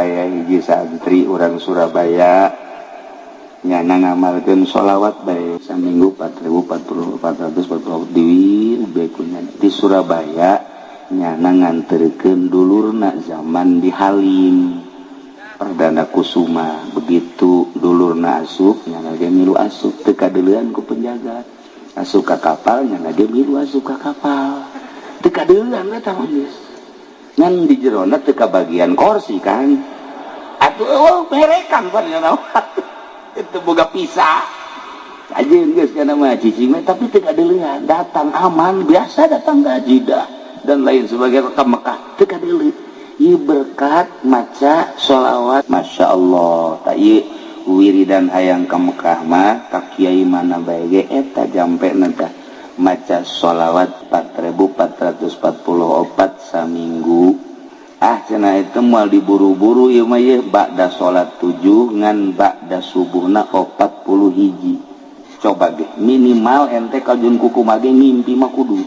Aya hiji santri urang Surabaya nyana ngamalkeun sholawat bae saminggu 4440 diwir bae kunyana di Surabaya nyana nganterkeun dulurna zaman di Halim Perdana Kusuma. Begitu dulurna asup, nyana ge milu asup, teu kadeulean ku penjaga. Asup ka kapal, nyana ge milu asup ka kapal, teu kadeulean eta mah geus. Ngan di jerona teu kabagian kursi kan atuh, oh berekan pan nyana itu boga pisah aja geus kana mah cicing, tapi teu kadeulean. Datang aman, biasa datang ke Jeddah dan lain sebagainya, ke Mekah teu kadeulean. Ieu berkat maca sholawat. Masya Allah, tak ieu wiridan hayang ka Mekah mah ka kiai mana bae ge eta jampe tah maca sholawat 4444 saminggu. Ah, cenah itu moal diburu-buru ieu mah, ieu ba'da salat 7 ngan ba'da subuhna 40 hiji. Coba ge minimal ente kajun kuku mage ngimpi mah kudu.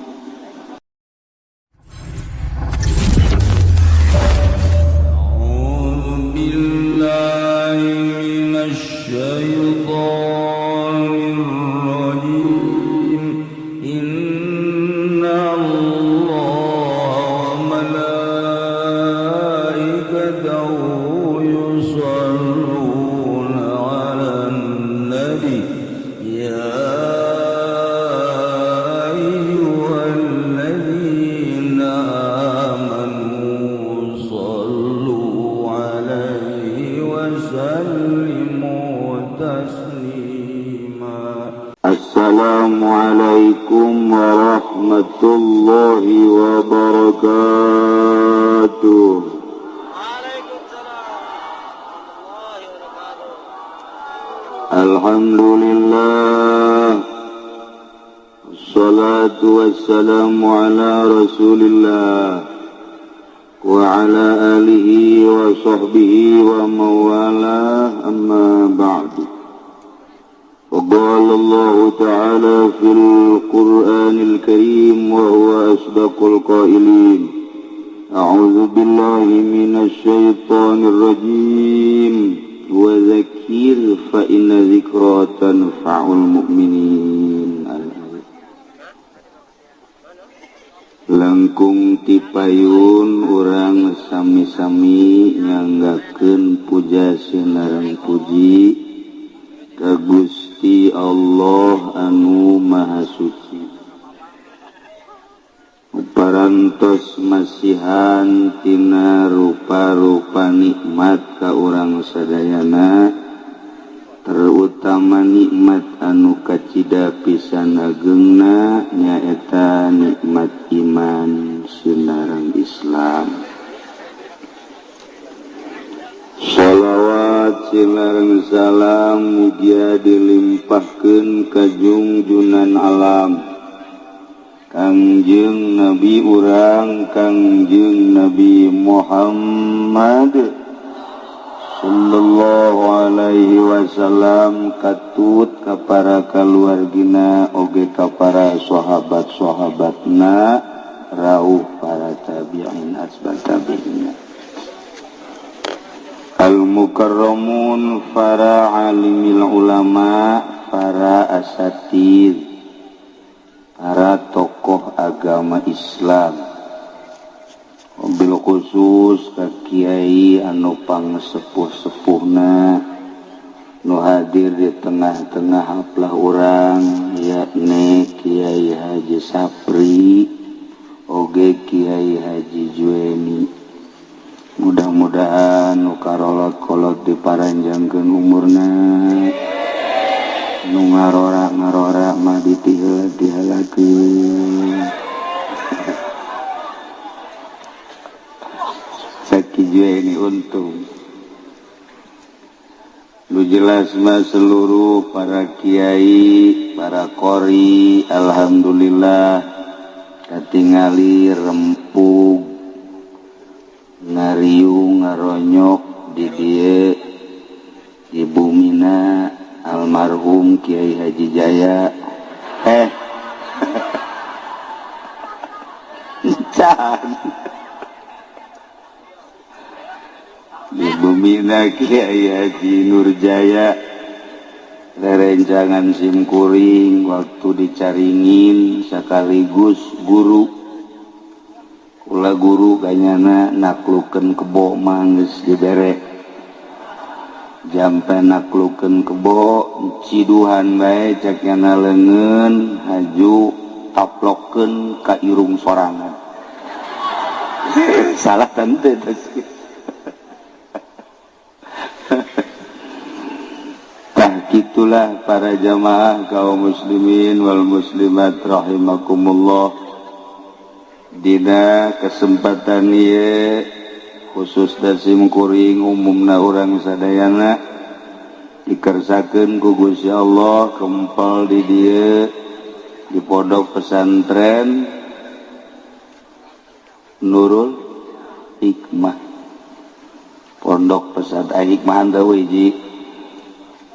أعوذ بالله من الشيطان الرجيم. إن الله وملائكته يصلون على النبي يا أيها الذين آمنوا صلوا عليه وسلموا تسليما. Assalamualaikum warahmatullahi wabarakatuh. Waalaikumsalam warahmatullahi wabarakatuh. Alhamdulillah. Wassalatu wassalamu ala Rasulillah wa ala alihi wa sahbihi wa mawalah, amma ba'du. وقال الله تعالى في القرآن الكريم وهو أصدق القائلين: أعوذ بالله من الشيطان الرجيم، وذكر فإن ذكرى تنفع المؤمنين. الآية. Langkung tipayun urang sami-sami nyanggakeun puja sinareng puji ka Gusti Allah anu Maha Suci, parantos masihan tina rupa-rupa nikmat ka urang sadayana, terutama nikmat anu kacida pisan agengna, nyaeta nikmat iman sinareng Islam. Shalawat sinareng salam mugia dilimpahkeun ka jungjunan alam, Kangjeng Nabi urang, Kangjeng Nabi Muhammad Sallallahu Alaihi Wasallam, katut ka para kaluargina oge ka para sahabat-sahabatna, rauh para tabi'in asba tabi'in, al mukarramun, para alimil ulama, para asatid, para tokoh agama Islam, bil khusus ka kiai anu pangsepuh-sepuhna nu hadir di tengah-tengah haplah urang, yakni Kiai Haji Sapri oge Kiai Haji Jueni. Mudah-mudahan nu karolot-kolot diparanjangkeun umurna, nu ngarora-ngarora mah ditiheula dihalakeun. Saki Jueni untung lu jelas mah seluruh para kiai, para qori, alhamdulillah katingali rempug ngariung ngaronyok di dieu di bumina almarhum Kiai Haji Jaya. Can di Bumina Kiai Haji Nurjaya rerencangan simkuring waktu dicaringin sekaligus guru kula guru kanyana naklukeun kebo mah geus dibere jampe naklukeun kebo ciduhan bae cek nyana leungeun haju taplokeun ka irung sorangan. Salah tante Tah gitulah para jamaah kaum muslimin wal muslimat rahimakumullah. Dina kesempatan ieu khusus dasim kuring umumna urang sadayana dikersakeun ku Gusti Allah kempal di dieu di pondok pesantren Nurul Hikmah. Pondok pesantren Hikmah teu hiji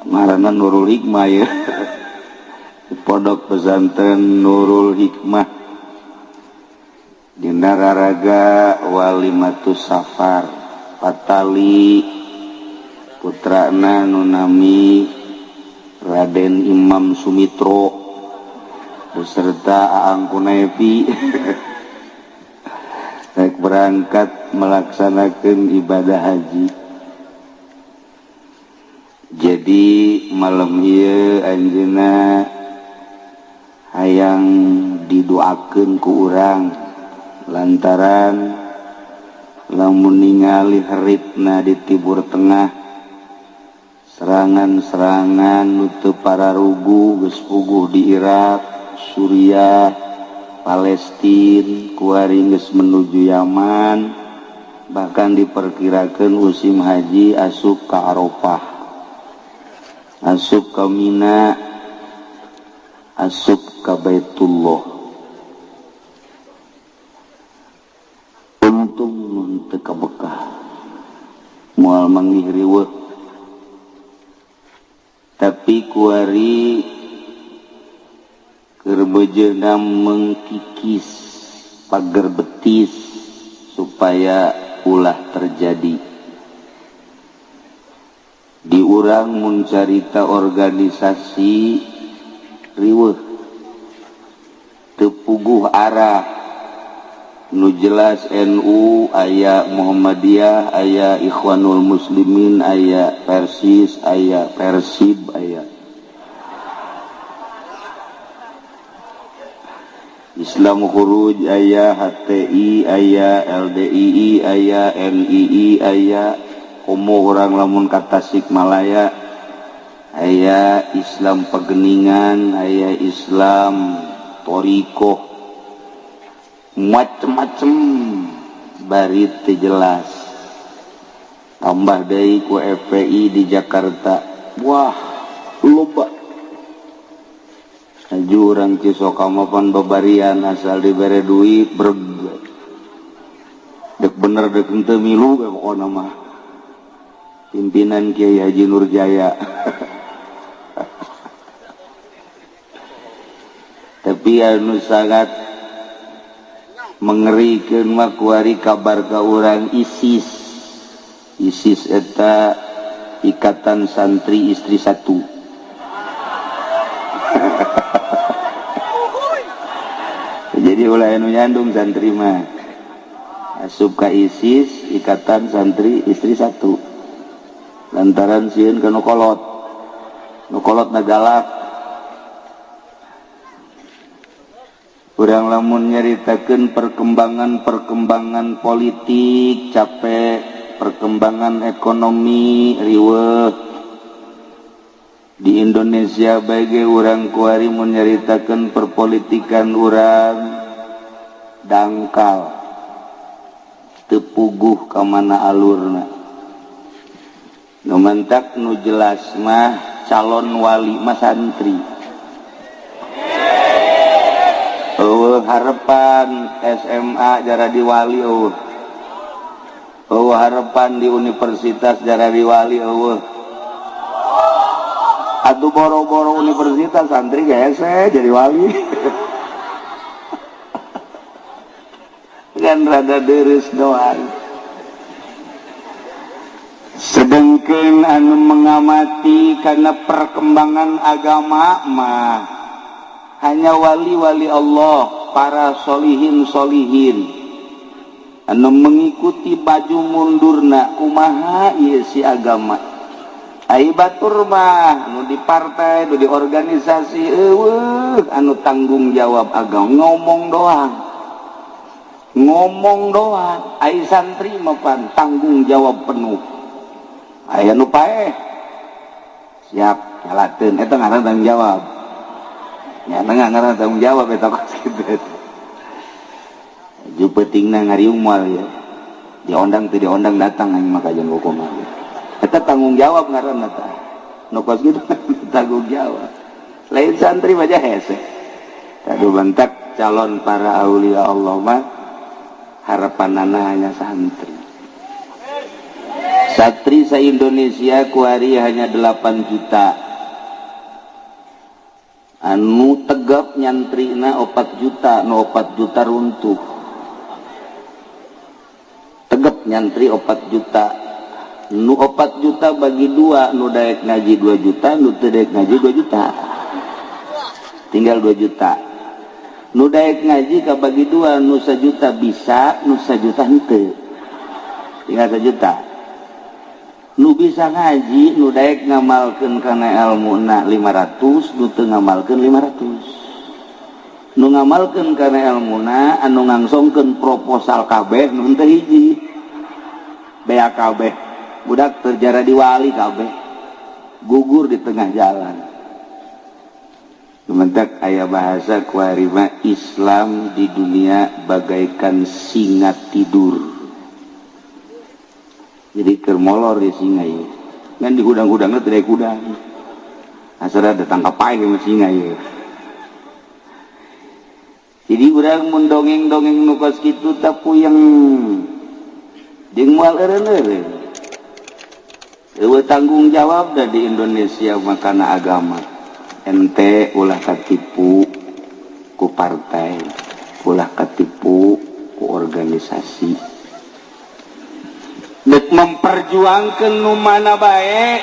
ngaranna Nurul Hikmah ya. Pondok pesantren Nurul Hikmah dina raraga Walimatus Safar Patali putrana nu nami Raden Imam Sumitro beserta Aang Kunepi rek berangkat melaksanakan ibadah haji. Jadi malam ieu anjeunna hayang didoakeun ku urang lantaran lamun ningali heritna di Timur Tengah serangan-serangan nu teu pararugu geus puguh di Irak, Suriah, Palestina, kuari geus menuju Yaman, bahkan diperkirakan musim haji asup ka Arafah, asup ka Mina, asup ka Baitullah. Untung mun teu ka Mekah moal manggih riweuh, tapi kuari keur bejeuna mengkikis pagar betis supaya ulah terjadi. Di urang mun carita organisasi riweuh teu puguh arah nu jelas NU aya Muhammadiyah aya Ikhwanul Muslimin aya Persis aya Persib aya Islam Khuruj aya HTI aya LDII aya NII aya komo urang lamun ka Tasikmalaya aya Islam Pegeningan aya Islam Torikoh macem-macem bari teu jelas. Tambah deui ku FPI di Jakarta, wah loba. Aju urang Cisokama pan babarian asal dibere duit breg dek bener dek henteu milu we pokona mah pimpinan Kiai Haji Nurjaya. Tapi anu sangat mengerikeun mah kuari kabar ka urang ISIS. ISIS eta Ikatan Santri Istri Satu. Jadi ulah anu nyandung santri mah asup ka ISIS Ikatan Santri Istri Satu lantaran sieun ka nu kolot, nu kolot na galak. Urang lamun nyaritakeun perkembangan-perkembangan politik capek, perkembangan ekonomi riweuh di Indonesia bae urang kuari mun nyaritakeun perpolitikan urang dangkal teu puguh ka mana alurna. Nu mantak nu jelas mah calon wali mah santri. Eueuh harepan SMA jara di wali eueuh. Eueuh harepan di universitas jara di wali eueuh. Atuh boro-boro universitas santri hese jadi wali. Kan rada deres doang. Sedangkan anu mengamati karena perkembangan agama mah hanya wali-wali Allah, para solihin solihin anu mengikuti baju mundurna kumaha ieu si agama. Ai batur mah anu di partai, anu di organisasi, eueuh anu tanggung jawab agama, ngomong doang, ngomong doang. Ai santri mah pan tanggung jawab penuh. Aya nu paeh siap nyalakeun, eta ngaran tanggung jawab nya, ngaran tanggung jawab eta kos kitu. Ju peutingna ngariung moal ya diondang, teu diondang datang aing mah kajian kumaha, eta tanggung jawab ngaranna tah. Nu kos kitu tanggung jawab, lain santri mah hese. Kadu bentak calon para aulia Allah mah harapanana hanya santri. Santri sa Indonesia kuari hanya 8 juta, anu tegap nyantrina 4 juta, nu 4 juta runtuh. Tegap nyantri 4 juta, nu 4 juta bagi dua, nu daek ngaji 2 juta, nu teu daek ngaji 2 juta, tinggal 2 juta. Nu daek ngaji kabagi dua, nu sajuta bisa, nu sajuta henteu, tinggal sajuta. Nu bisa ngaji, nu daek ngamalkeun kana ilmuna 500, nu teu ngamalkeun 500. Nu ngamalkeun kana ilmuna anu ngangsongkeun proposal kabeh, nu henteu hiji bea kabeh. Budak terjara di wali kabeh gugur di tengah jalan. Kementak aya bahasa kuarima, Islam di dunia bagaikan singa tidur. Jadi keur molor di singa ieu ngan di hudang-hudangna teu daek hudang, asal datang ka paeh mah singa ieu. Jadi urang mun dongeng-dongeng nu kos kitu tah puyeng jeung moal eureun-eureun. Eueuh tanggung jawab da di Indonesia makana agama. Ente ulah katipu ku partai, ulah katipu ku organisasi. Dek memperjuangkan nu mana bae,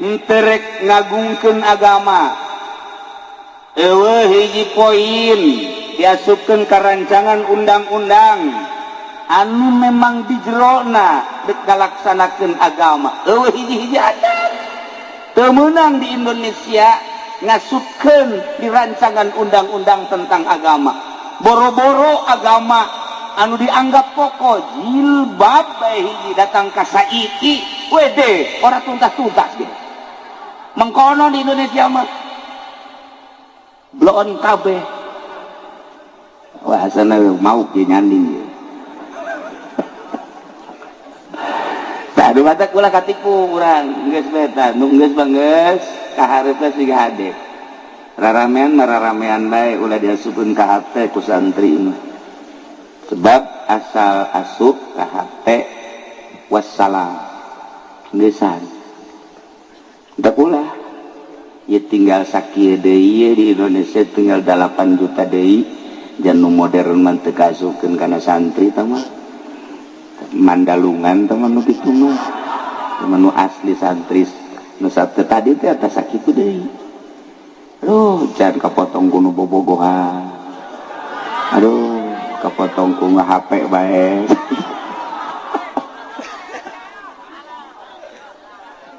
henteu rek ngagungkeun agama. Eueuh hiji poin diasupkeun ka rancangan undang-undang anu memang di jerona dek ngalaksanakeun agama. Eueuh hiji-hiji adat. Teu meunang di Indonesia ngasupkeun di rancangan undang-undang tentang agama. Boro-boro agama anu dianggap pokok, jilbab bae hiji datang ka saiki wede ora tuntas-tuntas gitu. Mengkono di Indonesia mah bloon kabeh. Wah, asana mau ki nyanding ya. Tah aduh batak ulah katipu urang geus bae tah nu geus mah geus kaharepna siga hade. Raramean mah raramean bae, ulah diasupkeun ka hate ku santri mah. Sebab asal asup ka hate wassalam geusan. Teu ulah ya tinggal sakieu deui di Indonesia tinggal 8 juta deui jan nu modern mah teu kaasupkeun kana santri tah mah. Mandalungan tah mah nu kitu mah. Mah nu asli santri nu tadi teh atas sakitu deui. Aduh, jangan kepotong ku nu bobogohan. Aduh, kepotong ku HP bae.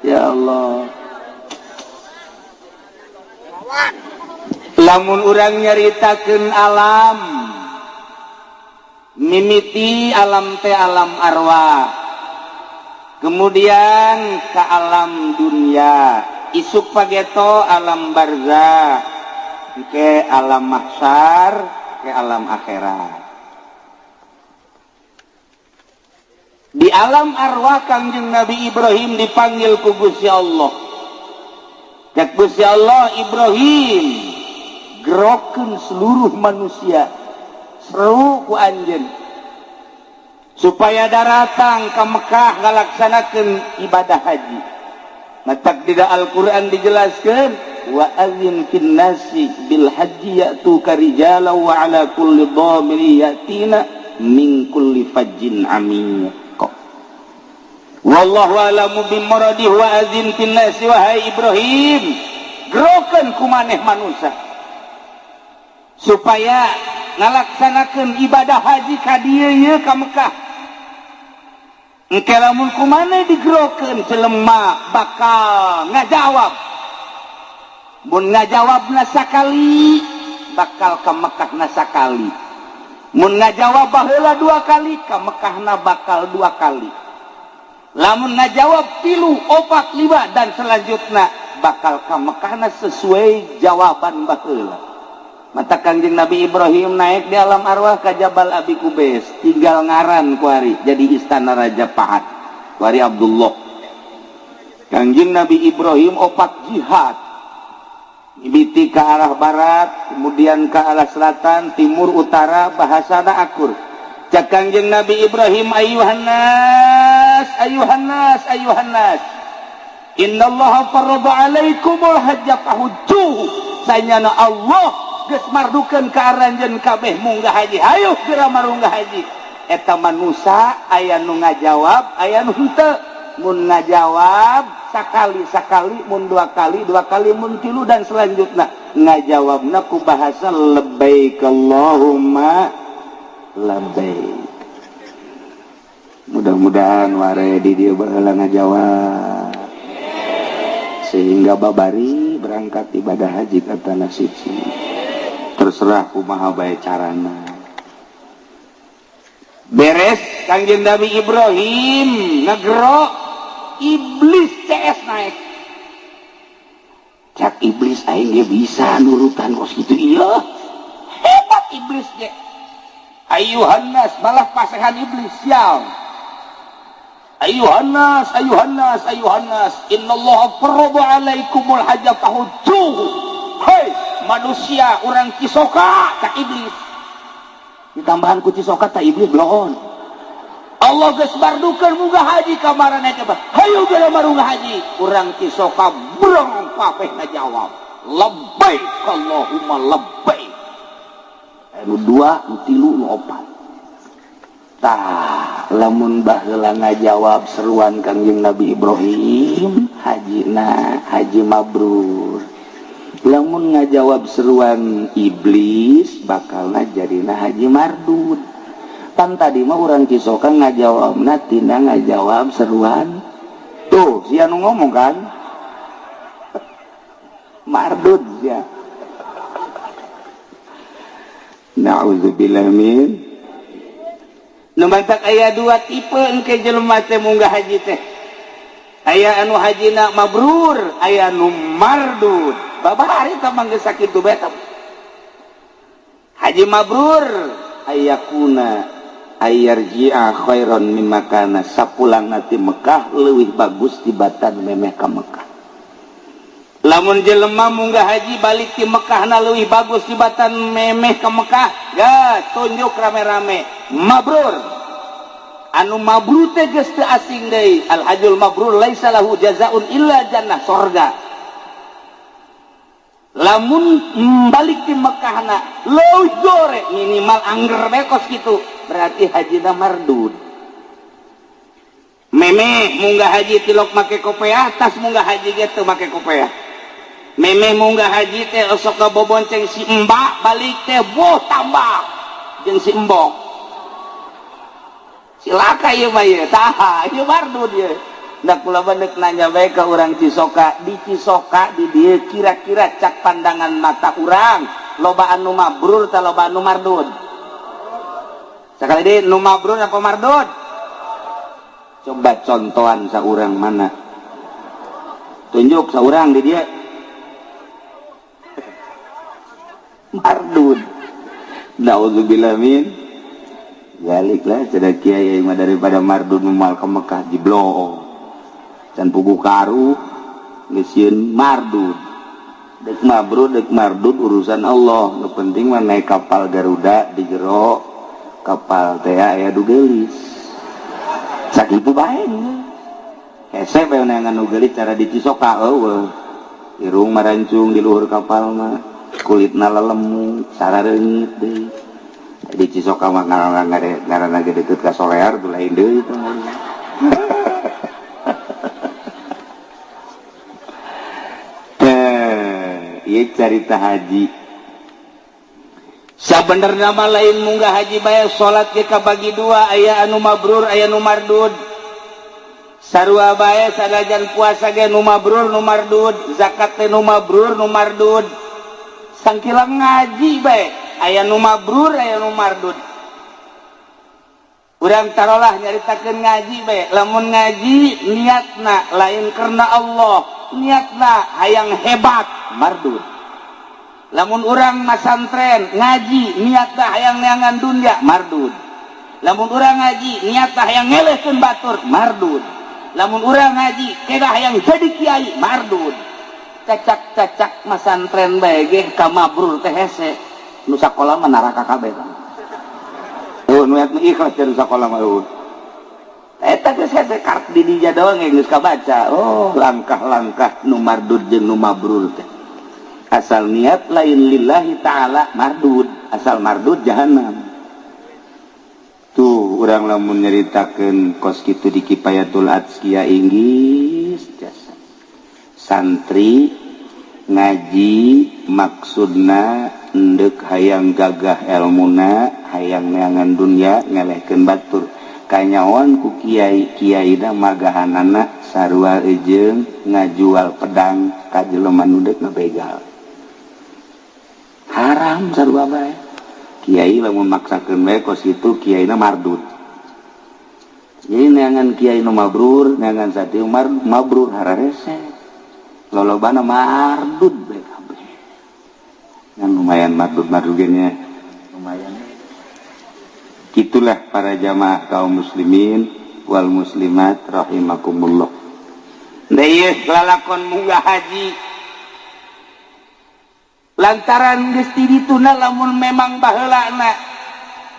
Ya Allah. Lamun urang nyaritakeun alam, mimiti alam teh alam arwah, kemudian ke alam dunia, isuk pageto alam barzah, ke alam mahsyar, ke alam akhirat. Di alam arwah Kangjeng Nabi Ibrahim dipanggil ku Gusti Allah. Cek Gusti Allah, Ibrahim, gerokeun seluruh manusia, seru ku anjeun supaya daratang ke Mekah ngalaksanakeun ibadah haji. Matak di Al-Qur'an dijelaskeun wa adzin fin nasi bil haji ya'tuka rijala wa ala kulli dhamiri ya'tina min kulli fajjin amiq. Wallahu a'lamu bimuradihi wa adzin fin nasi. Wahai Ibrahim, gerokeun ku maneh manusia supaya ngalaksanakeun ibadah haji ka dieu ieu, ka Mekah. Engke lamun ku maneh digerokeun, jelema bakal ngajawab. Mun ngajawabna sakali, bakal ka Mekahna sakali. Mun ngajawab baheula dua kali, ka Mekahna bakal dua kali. Lamun ngajawab tilu, opat, lima, dan selanjutnya, bakal ka Mekahna sesuai jawaban baheula. Mata Kangjeng Nabi Ibrahim naik di alam arwah ke Jabal Abi Kubais, tinggal ngaran kuari jadi istana Raja Fahad kuari, Abdullah. Kangjeng Nabi Ibrahim opat jihad, mimiti ke arah barat, kemudian ke arah selatan, timur, utara, bahasana akur. Cak Kangjeng Nabi Ibrahim, "Ayuhannas, ayuhannas, ayuhannas, innallaha farada alaikumul hajja fahujjuhu." Sanyana Allah geus mardukeun ka aranjeun kabeh munggah haji, hayu geura marunggah haji. Eta manusa aya nu ngajawab, aya nu henteu. Mun ngajawab sakali, sakali, mun dua kali, dua kali, mun tilu dan selanjutnya, ngajawabna ku bahasa "Labbaik Allahumma labbaik." Mudah-mudahan ware di dieu baheula ngajawab sehingga babari berangkat ibadah haji ke tanah suci. Terserah kumaha bae carana. Beres Kangjeng Nabi Ibrahim ngegero, iblis CS naik. Cak iblis, "Aing ge bisa nurutan kos gitu." Iya, hebat iblis ge. "Ayuhannas," malah pasehan iblis sial. "Ayuhannas, ayuhannas, ayuhannas, innallaha farada alaikumul hajja fahujjuhu." Hei manusia orang Cisoka, cak iblis, ditambahan ku Cisoka tak iblis bloon. "Allah geus mardukeun munggah haji ka maraneh teh, hayu geura marunggah haji." Urang Cisoka brong kabeh ngajawab, "Labbaik Allahumma labbaik." Anu dua, nu tilu, nu opat. Tah, lamun baheula ngajawab seruan Kangjeng Nabi Ibrahim, hajina haji mabrur. Lamun ngajawab seruan iblis, bakalna jadina haji mardud. Pan tadi mah urang Cisoka ngajawabna tina ngajawab seruan tuh sia nu ngomong kan mardud ya. Na'udzubillah min. Nu mantak aya dua tipe engke jelema teh munggah haji teh. Aya anu hajina mabrur, aya anu mardud. Babari tah mangga sakitu bae. Haji mabrur ayakuna ayarji'a khairan mimma kana, sapulang ti Mekah leuwih bagus tibatan memeh ka Mekah. Lamun jelema munggah haji balik ti Mekah na leuwih bagus tibatan memeh ka Mekah, ya tunjuk rame-rame mabrur. Anu mabrur teh geus teu asing deui. Al hajjul mabrur laisa lahu jazaun illa jannah, sorga. Lamun balik ti Mekah na leuwih gore, minimal angger bae kos kitu, berarti hajina mardud. Memeh munggah haji tilok make kopeah, tas munggah haji ge teu make kopeah. Memeh munggah haji teh osok bobonceng si mbak, balik teh boh tambah jeung si embok, silaka ieu mah ieu. Tah, ieu mardud ieu. Nah, kula mah nanya bae ka urang Cisoka. Di Cisoka di dieu kira-kira cak pandangan mata urang, loba anu mabrur tah loba anu mardud? Sekali deui, nu mabrur apa mardud? Coba contohan saurang, mana, tunjuk saurang di dieu mardud. Naudzubillah min zalik lah. Cenah kiai mah, daripada mardud moal ke Mekah, jiblo can pugu karu geus sieun mardud. Dek mabrur dek mardud urusan Allah. Nu penting mah naik kapal Garuda, di jero kapal teh aya du geulis, sakitu bae. Hese bae neangan nu geulis, cara di Cisoka eueuh. Irung marancung di luhur kapal mah, kulitna lelemu, sarareungit deui. Di Cisoka mah ngaranna ge deukeut ka Solear, tuh lain deui. Ieu carita haji. Sabenerna mah lain munggah haji bae, salat ge kabagi dua, aya anu mabrur, aya nu mardud. Sarua bae sanajan puasa ge nu mabrur, nu mardud, zakat teh nu mabrur, nu mardud. Sangkilang ngaji bae aya nu mabrur, aya nu mardud. Urang tarolah nyaritakeun ngaji bae, lamun ngaji niatna lain karena Allah, niatna hayang hebat, mardud. Lamun urang masantren ngaji niatna hayang neangan dunia, mardud. Lamun urang ngaji niatna hayang ngelehkeun batur, mardud. Lamun urang ngaji kedah hayang jadi kiai, mardud. Cacak-cacak masantren bae ge ka mabrur teh hese. Nu sakola mah neraka kabeh. Eueuh nu ikhlas jadi sakola mah eueuh. Eta geus hese, kart di dinya doang geus kabaca. Oh, langkah-langkah nu mardud jeung nu mabrur teh. Asal niat lain lillahi ta'ala, mardud. Asal mardud, jahanam. Tuh urang lamun nyeritakeun kos kitu di Kifayatul Adzkiya Inggris jasa santri ngaji maksudna endek hayang gagah elmuna, hayang neangan dunia, ngelehkeun batur, kanyawan ku kiai, kiaina magahanana sarua jeung ngajual pedang ka jelema nu deuk ngabegal. Haram sarua bae. Kiai lamun maksakeun bae kos itu, kiaina mardud. Jadi neangan kiai nu mabrur, neangan santri mabrur hararese. Lolobana mardud bae kabeh. Yang lumayan mardud mardud nya lumayan. Itulah para jamaah kaum muslimin wal muslimat rahimakumullah. Nah, lalakon munggah haji lantaran geus ti dituna, lamun memang baheulana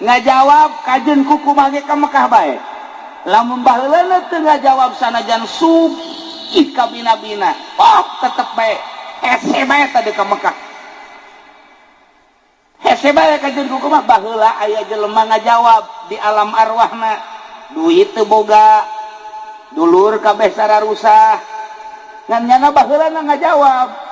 ngajawab kajen kuku ge ka Mekah bae. Lamun baheulana teu ngajawab, sanajan sugih kabina-bina, oh, tetep bae hese bae tadi ka Mekah, hese bae kajen kuku mah. Baheula aya jelema ngajawab di alam arwahna, duit teu boga, dulur kabeh sararusah, ngan nyana baheulana ngajawab.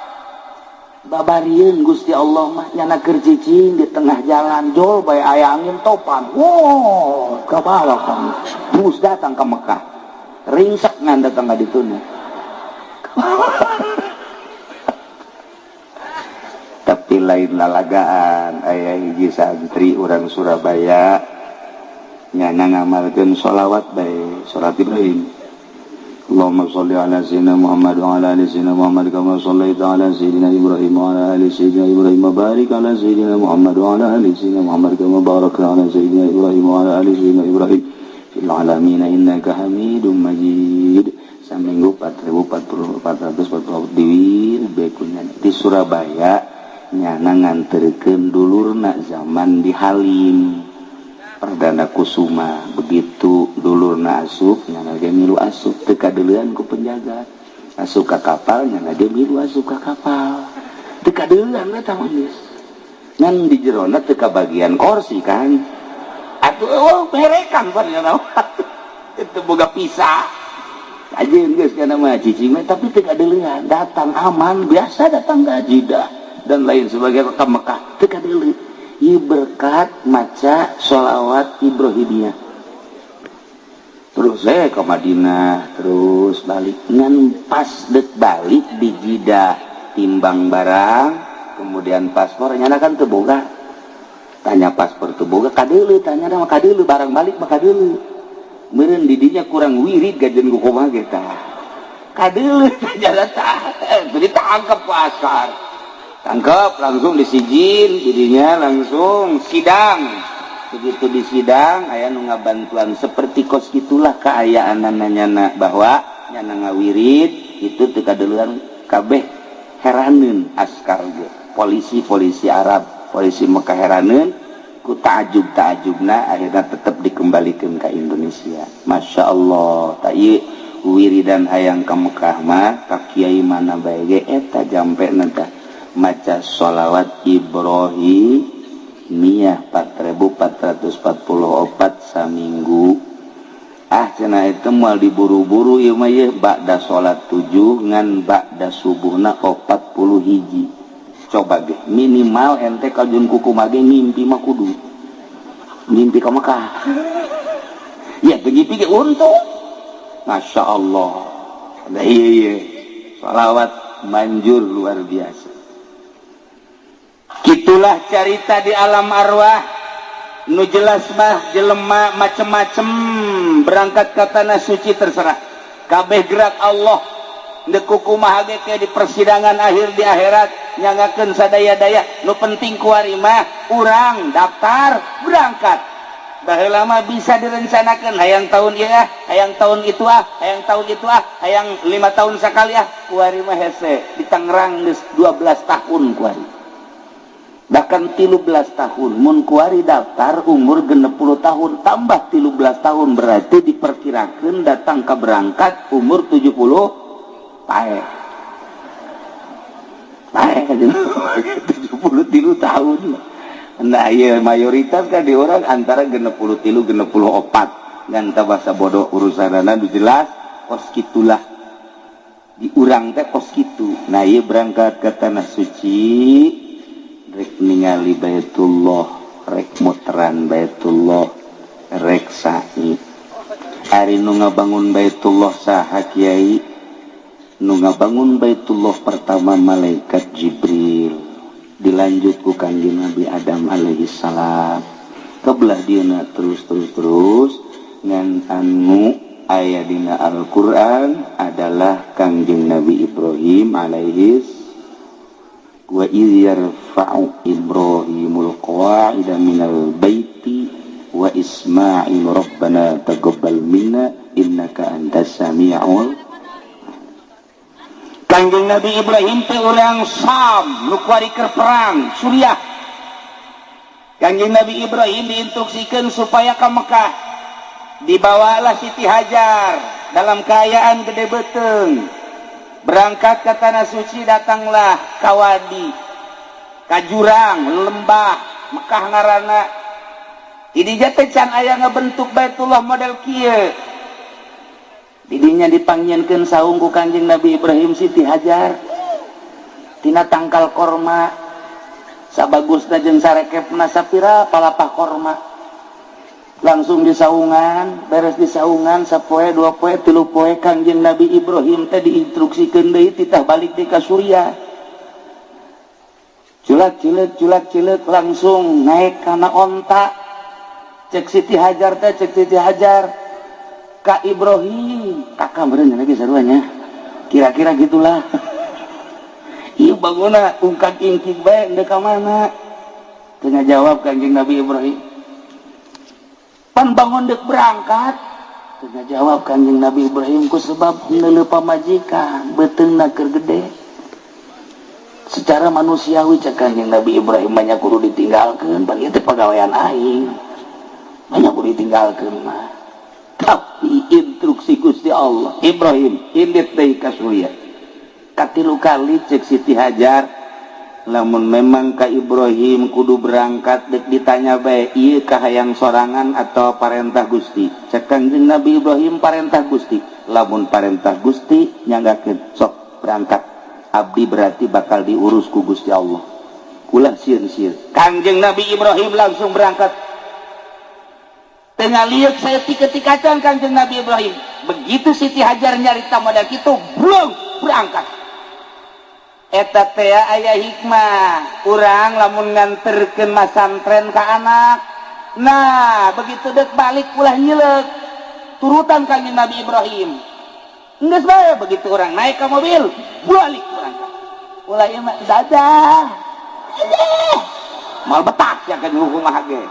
Babarieun Gusti Allah mah, nyana keur cicing di tengah jalan, jol bae aya angin topan, wow, kabawa kamu bus datang ke Mekah, ringsek ngan datang ka dituna. Tapi lain lalagaan, aya hiji santri urang Surabaya, nyana ngamalkeun sholawat bae, salat Ibrahim. Allahumma sholli ala sayyidina Muhammad wa ala ali sayyidina Muhammad kama shallaita ala sayyidina Ibrahim wa ala ali sayyidina Ibrahim, barik ala sayyidina Muhammad wa ala ali sayyidina Muhammad kama barakta ala sayyidina Ibrahim wa ala ali sayyidina Ibrahim fil alamin innaka Hamidum Majid. Saminggu 4440 diwir bekunya di Surabaya. Nyana nganterkeun dulurna zaman di Halim Perdana Kusuma. Begitu dulurna asup, nyana ge milu asup, teu kadeulean ku penjaga. Asup ka kapal, nyana ge milu asup ka kapal, teu kadeulean eta mah geus. Ngan di jerona teu kabagian kursi kan atuh. Oh, berekan pan nyana itu boga pisah aja geus kana mah, cicing we, tapi teu kadeulean. Datang aman, biasa datang ka Jidah dan lain sebagainya, ke Mekah teu kadeulean. Ieu berkat maca sholawat Ibrahimiyah. Terus saya ke Madinah, terus balik. Ngan pas dek balik di Jidah, timbang barang, kemudian paspor nyana kan teu boga. Tanya paspor teu boga, kadeuleu, tanya mah kadeuleu, barang balik mah kadeuleu. Meureun di dinya kurang wirid gajen ku kumaha ge tah. Kadeuleu tanya tah, jadi tangkap ku askar. Tangkap, langsung disijil dirinya, langsung sidang. Begitu di sidang aya nu ngabantuan. Seperti kos gitulah keayaan nyana bahwa nyana ngawirid itu teu kadeulean kabeh. Heraneun askar ge, polisi-polisi Arab, polisi Mekah heraneun ku ta'ajub ta'ajubna. Akhirnya tetap dikembalikan ke Indonesia. Masya Allah. Tak ieu wiridan hayang ka Mekah mah ka kiai mana bae ge eta jampe tah maca sholawat Ibrahimiyah 4444 saminggu. Ah, cenah itu moal diburu-buru ieu mah. Ieu ba'da salat 7 ngan ba'da subuhna 40 hiji. Coba ge minimal ente kajun kuku mage ngimpi mah kudu ngimpi ka Mekah ya, begitu ge untung. Masya Allah. Nah, iya, salawat manjur luar biasa. Gitulah cerita di alam arwah. Nu jelas mah jelema macem-macem berangkat ke tanah suci, terserah kabeh gerak Allah. Ndek kumaha ge di persidangan akhir di akhirat nyangakeun sadaya-daya. Nu penting kuari mah urang daftar berangkat. Baheula mah bisa direncanakan, hayang tahun ieu ah, hayang tahun itu ah, hayang tahun itu ah, hayang 5 tahun sekali ah. Kuari mah hese. Di Tangerang geus 12 tahun kuari, bahkan 13 tahun. Mun kuari daftar umur 60 tahun, tambah 13 tahun, berarti diperkirakan datang ke berangkat umur 70. Paeh, paeh 73 tahun. Nah iya, mayoritas kan di orang antara 63, 64. Dan bahasa bodoh urusan jelas kos gitulah di urang teh kos gitu. Nah iya, berangkat ke tanah suci rek ningali Baitullah, rek muteran Baitullah, rek sa'i. Ari nu ngabangun Baitullah saha, Kiai? Nu ngabangun Baitullah pertama malaikat Jibril, dilanjut ku Kanjeng Nabi Adam alaihi salam. Kebelah dieuna terus terus terus ngan anu aya dina Al-Qur'an adalah Kangjeng Nabi Ibrahim alaihi. Wa idh yarfa'u Ibrahimul qawa'ida minal baiti wa Ismail rabbana taqabbal minna innaka antas samiul. Kangjeng Nabi Ibrahim teh urang Sam, nu kuari keur perang Suriah. Kangjeng Nabi Ibrahim diinstruksikan supaya ke Mekah. Dibawalah Siti Hajar dalam keadaan gede beteng, berangkat ke tanah suci. Datanglah kawadi, ka jurang lembah Mekah ngarana ini jate can aya ngabentuk Baitullah model kieu. Didinya dipanggilkan saung ku Kanjeng Nabi Ibrahim Siti Hajar tina tangkal korma sabagusna jeung sarekepna sapira palapah korma, langsung disaungan. Beres disaungan sapoe, 2 poe, 3 poe, Kangjeng Nabi Ibrahim teh diinstruksikeun deui, titah balik di ka Suriah. Culak cileuk culak cileuk, langsung naik kana onta. Cek Siti Hajar teh, cek Siti Hajar Kak Ibrahim, kakak meureun lagi saruanya, kira-kira gitulah. Ieu bangunna ungkak ingkik bae, ndek ka mana? Teu jawab Kanjeng Nabi Ibrahim. Pan bangun dek berangkat, teu jawab Kanjeng Nabi Ibrahim, ku sebab neuleuh pamajikan beuteungna keur gede. Secara manusiawi cek Kanjeng Nabi Ibrahim banyak kudu ditinggalkeun, pan ieu teh pagawean aing, banyak kudu ditinggalkeun mah. Tapi instruksi Gusti Allah, Ibrahim indit deui ka Suriah katilu kali. Cek Siti Hajar, lamun memang ka Ibrahim kudu berangkat, dek ditanya bae, ieu kahayang sorangan atau parentah Gusti? Cek Kangjeng Nabi Ibrahim, parentah Gusti. Lamun parentah Gusti nyanggakeun, sok berangkat. Abdi berarti bakal diurus ku Gusti Allah, ulah sieun-sieun. Kangjeng Nabi Ibrahim langsung berangkat. Tengah lihat saya ketika Kanjeng Nabi Ibrahim, begitu Siti Hajar nyarita model gitu, belum berangkat. Eta teh aya hikmah urang lamun nganterkeun masantren ka anak. Nah, begitu dek balik ulah nyilek, turutan Kanjeng Nabi Ibrahim. Geus bae, begitu orang naik ke mobil, balik berangkat. Ulah ieu mah dadah. Dadah. Mal betak ya kan hukum ge.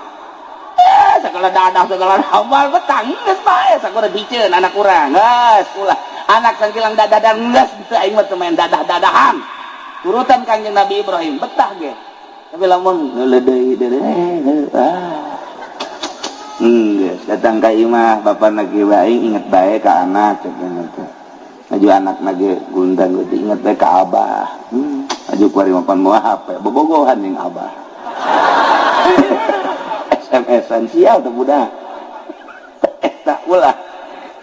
Eh, segala dadah segala moal betang, geus bae sakuda biceun anak urang. Geus ulah anak sangkilang dadah dan geus teu, aing mah teu main dadah-dadahan. Turutan Kanjeng Nabi Ibrahim betah ge. Tapi lamun ngeuleudeuy deui, ah. Geus datang ka imah bapak lagi bae, inget bae ka anak cek teh. Maju anak lagi gundang gitu, inget bae ka abah. Maju kuari mapan moal HP, bobogohan jeung abah. SMS-an sial tuh budak. Eta ulah.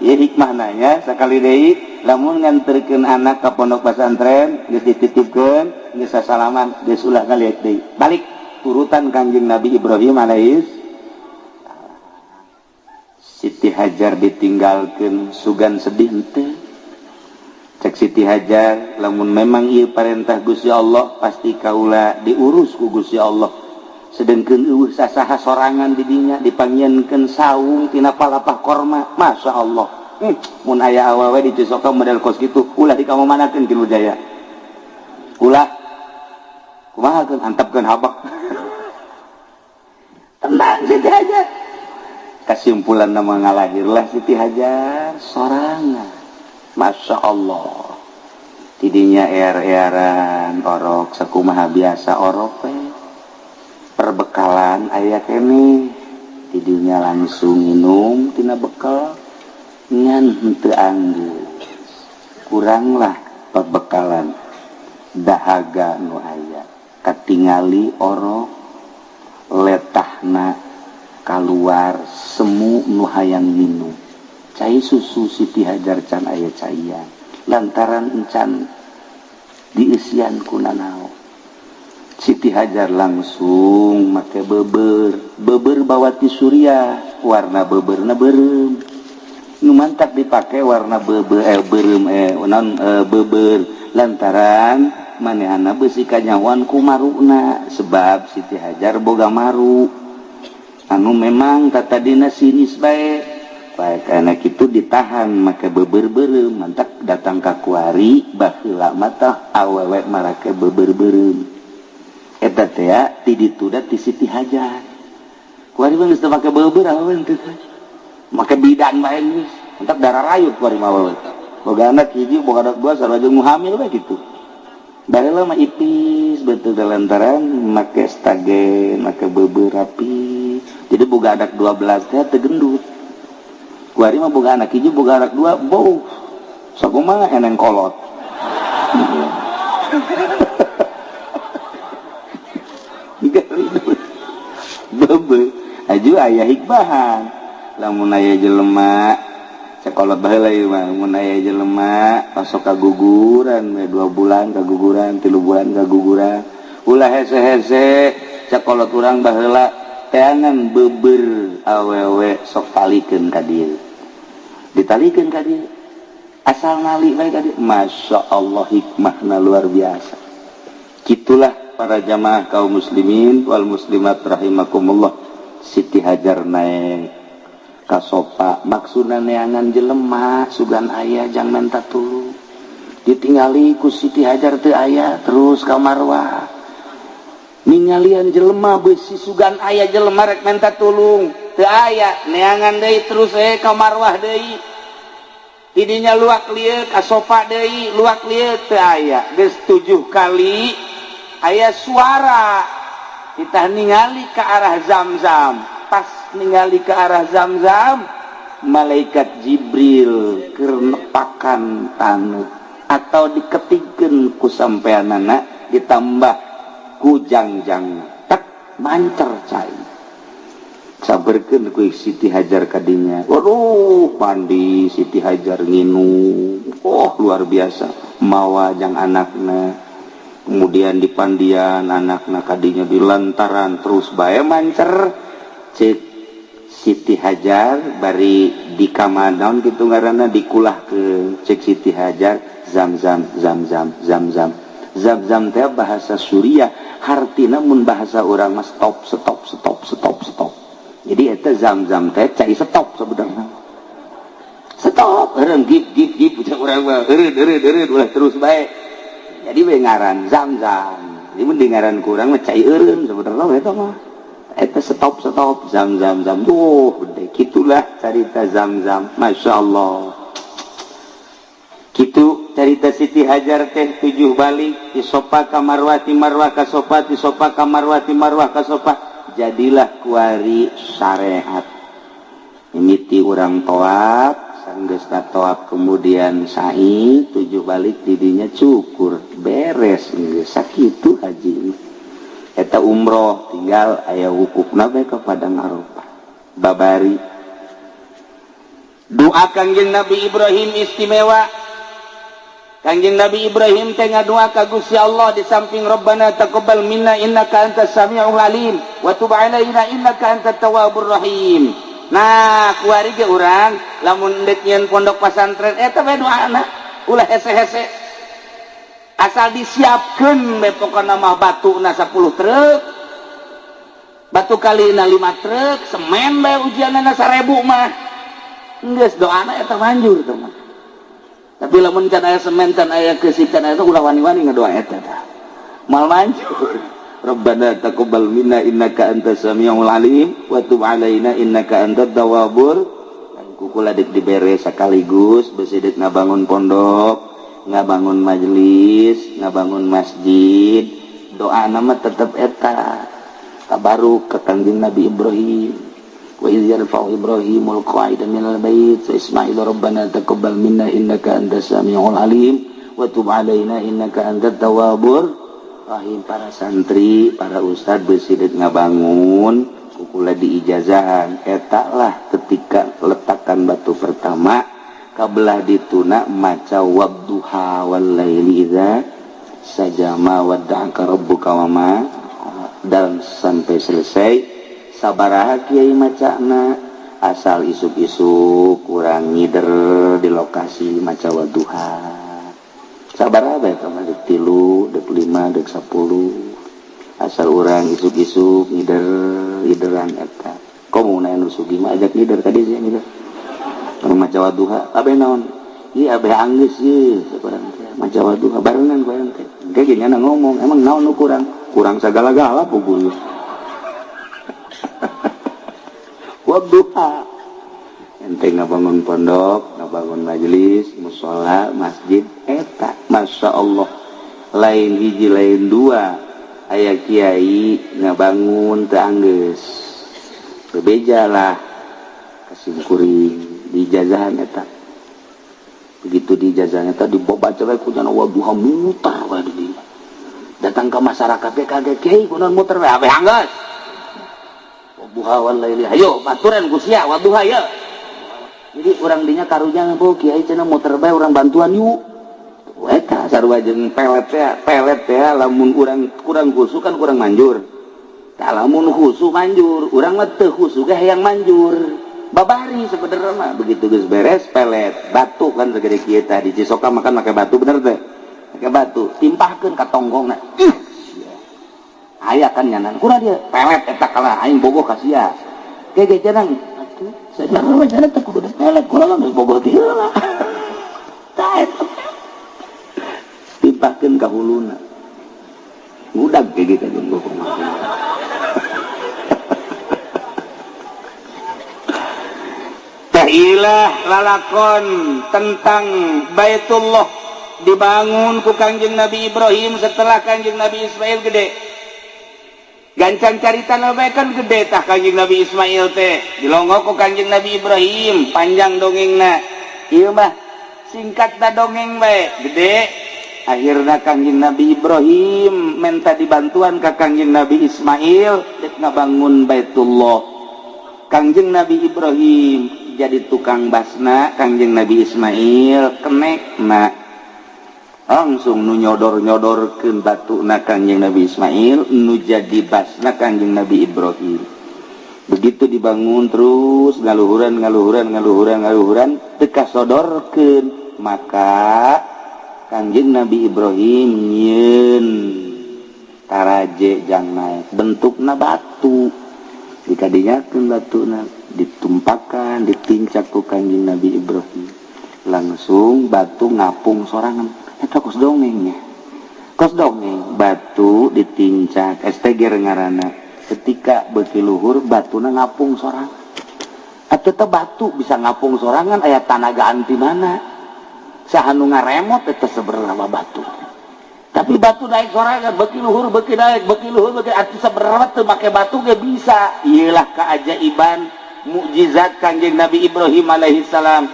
Ieu hikmahna sakali deui, lamun nganterkeun anak ka pondok pesantren, geus dititipkeun, geus sasalaman, geus ulah ngaliat deui. Balik turutan Kanjeng Nabi Ibrahim alaihis. Siti Hajar ditinggalkeun, sugan sedih henteu? Cek Siti Hajar, lamun memang ieu parentah Gusti Allah, pasti kaula diurus ku Gusti Allah. Sedengkeun euweuh sasaha, sorangan di dinya, dipangieunkeun saung tina palapah korma. Masya Allah, mun aya awewe di Cisoka model kos kitu, ulah dikamamanakeun. Ki Jaya ulah, kumaha keun, antepkeun habak. Tenang Siti Hajar. Kesimpulan nama, ngalahirlah Siti Hajar sorangan. Masya Allah, tidinya er-eran orok sakumaha biasa orok we, perbekalan aya kene. Tidinya langsung minum tina bekal, ngan henteu anggeus, kuranglah perbekalan, dahaga nu aya. Katingali orok letahna keluar semu nu hayang minum cai susu. Siti Hajar can aya caian lantaran encan diisian ku nanaon. Siti Hajar langsung make beber, beber bawa ti Suriah, warna beberna beureum. Nu mantak dipakai warna beber beureum non beber lantaran manehana besi kanyawan ku maruna, sebab Siti Hajar boga maru anu memang tadina sinis bae bae. Karena itu ditahan make beber beureum. Mantak datang ka kuari, baheula mata awewe marake beber beureum. Eta teh ti ditu da ti Siti Hajar. Kuari mah geus teu make beber, awewe teu make bidan bae geus. Mantak darah rayut kuari mah awewe. Boga anak hiji, boga anak dua, sarua jeung hamil bae kitu. Baheula mah ipis betul lantaran make stagen, make beber rapi. Jadi boga anak 12 teh teu gendut. Kuari mah boga anak hiji, boga anak dua, bau sakumaha eneng kolot. Bebe aju aya hikmahan, lamun aya jelema sekolah baheula ieu mah, mun aya jelema masuk kaguguran we, 2 bulan kaguguran, 3 bulan kaguguran, ulah hese-hese. Sekolah urang baheula, teangan beber awewe, sok talikeun ka dieu, ditalikeun ka dieu, asal ngali bae ka dieu. Masya Allah, hikmahna luar biasa. Gitulah para jamaah kaum muslimin wal muslimat rahimakumullah. Siti Hajar naik ka Sopa, maksudna neangan jelema, sugan aya jang menta tulung. Ditinggali ku Siti Hajar teu aya. Terus ka Marwah, ningalian jelema, besi sugan aya jelema rek menta tulung, teu aya. Neangan deui, terus ka Marwah deui. Tidinya luak lieu ka Sopa deui, luak lieu teu aya. Geus tujuh kali aya suara. Kita ningali ke arah Zam-Zam. Pas ningali ke arah Zam-Zam, malaikat Jibril keur nepakan taneuh atau diketikkeun ku sampeanana, ditambah ku jangjang tak mancer cai. Saberkeun ku Siti Hajar kadinya. Waduh, mandi Siti Hajar, nginum, oh luar biasa, mawa jang anakna. Kemudian di pandian anakna kadinya, di lantaran terus bae mancer. Cek Siti Hajar bari di kamanaon gitu ngaranna, dikulah ke. Cek Siti Hajar, "Zam zam, zam zam, zam zam." Zam zam teh bahasa Suriah, hartina mun bahasa urang mah stop, stop, stop, stop, stop. Jadi eta zam zam teh cai stop sebenarnya, stop eureun, gip gip gip cek urang mah, eureun eureun eureun, ulah terus bae. Jadi we ngaran zam zam. Ini mun di ngaran kurang mah cai eureun sebenarnya. Eta mah eta stop, stop, zam zam zam. Tuh gede gitulah carita zam zam. Masya Allah, gitu carita Siti Hajar teh tujuh balik, ti Sopa ka Marwah, ti Marwah ka Sopa, ti Sopa ka Marwah, ti Marwah ka Sopa. Jadilah kuari syariat mimiti urang toab. Sanggeusna toab, kemudian sa'i tujuh balik, didinya cukur, beres geus sakitu haji. Eta umroh tinggal aya wukufna bae ke Padang Arafah babari. Doa Kangjeng Nabi Ibrahim istimewa. Kangjeng Nabi Ibrahim teh ngadoa ka Gusti Allah di samping Rabbana taqabbal minna innaka antas samiul alim wa tub alaina innaka antat tawwabur rahim. Nah, kuari ge urang lamun deuk nyieun pondok pasantren eta bae doana, ulah hese-hese. Asal disiapkeun bae pokona mah batuna 10 truk. Batu kalina 5 truk, semen bae ujianna 1000 mah. Geus doana eta manjur teh mah. Tapi lamun can aya semen, can aya keusik, can aya ulah wani-wani ngadoa eta tah. Moal manjur. Rabbana taqabbal minna innaka antas samiul alim wa tub alaina innaka antat tawwabur. Kukula dek dibere sekaligus besi dek ngabangun pondok, ngabangun majelis, ngabangun masjid, doa nama tetep eta. Tabaruk ke Kangjeng Nabi Ibrahim. Wa idz yarfa'u Ibrahimul qa'ida minal bait wa Ismail rabbana taqabbal minna innaka antas samiul alim wa tub alaina innaka antat tawwabur rahim. Para santri, para ustad besi dek ngabangun kukula diijazahan eta lah ketika letakkan batu pertama kabelah dituna maca wadduha wal laili idza saja ma wadda'aka rabbuka wa ma dan sampai selesai. Sabaraha kiai macana asal isuk-isuk kurang ngider di lokasi maca wadduha sabaraha bae ka dek 3 dek 5 dek 10 asal urang isuk-isuk ngider ngideran eta komo na nu sugih mah ajak ngider tadi sih ngider anu maca wadduha abe naon ieu abe anggeus ieu sakurang teh maca wadduha barengan ku urang teh ge gini ngomong emang naon nu kurang kurang sagala-gala puguh wadduha ente ngabangun pondok, ngabangun majelis, musola, masjid eta Masya Allah lain hiji lain dua aya kiai ngabangun teu anggeus bebeja lah kasimkuring diijazahan eta begitu diijazahan eta dibaca bae ku nya wadduha muter bae di dinya datang ke masyarakat ge kaget kiai kunaon muter bae abe anggeus wadduha wal laili hayo baturan ku sia wadduha ya. Jadi urang dinya karunya bu kiai cenah muter bae urang bantuan yuk eta sarua jeung pelet teh pelet teh lamun urang kurang khusyuk kan kurang manjur tah lamun khusyuk manjur urang mah teu khusyuk ge hayang manjur babari sebenarnya mah begitu geus beres pelet batu kan segede kieu tah di Cisoka makan make batu bener teh make batu timpahkeun ka tonggongna ih aya kan nyanan kurang dia pelet eta kalah aing bogoh ka sia ge ge cenang atuh sajarah mah cenah teh kudu pelet kurang mah geus bogoh ti heula tah eta timpahkeun ka huluna ngudag ge ge ka jeung bogoh teh ilah lalakon tentang Baitullah dibangun ku Kangjeng Nabi Ibrahim setelah Kangjeng Nabi Ismail gede. Gancang carita bae kan gede tah Kangjeng Nabi Ismail teh dilongok ku Kangjeng Nabi Ibrahim panjang dongengna ieu mah singkat da dongeng bae gede akhirna Kangjeng Nabi Ibrahim minta dibantuan ka Kangjeng Nabi Ismail dek ngabangun Baitullah. Kangjeng Nabi Ibrahim jadi tukang basna, Kangjeng Nabi Ismail kenekna langsung nu nyodor-nyodorkeun batuna Kangjeng Nabi Ismail nu jadi basna Kangjeng Nabi Ibrahim. Begitu dibangun terus ngaluhuran ngaluhuran ngaluhuran ngaluhuran teu kasodorkeun maka Kangjeng Nabi Ibrahim nyieun taraje jang naek bentukna batu dikadinyakeun batuna ditumpakan ditincak ku Kangjeng Nabi Ibrahim langsung batu ngapung sorangan eta kos dongengnya kos dongeng batu ditincak STG ngaranna ketika beuki luhur batuna ngapung sorangan atuh teh batu bisa ngapung sorangan aya tanaga anti mana saha nu ngaremot eta sebenarnya batu tapi batu naik sorangan beuki luhur beuki naik beuki luhur beuki atuh sebenarnya teu make batu ge bisa. Ieulah keajaiban mukjizat Kangjeng Nabi Ibrahim alaihi salam.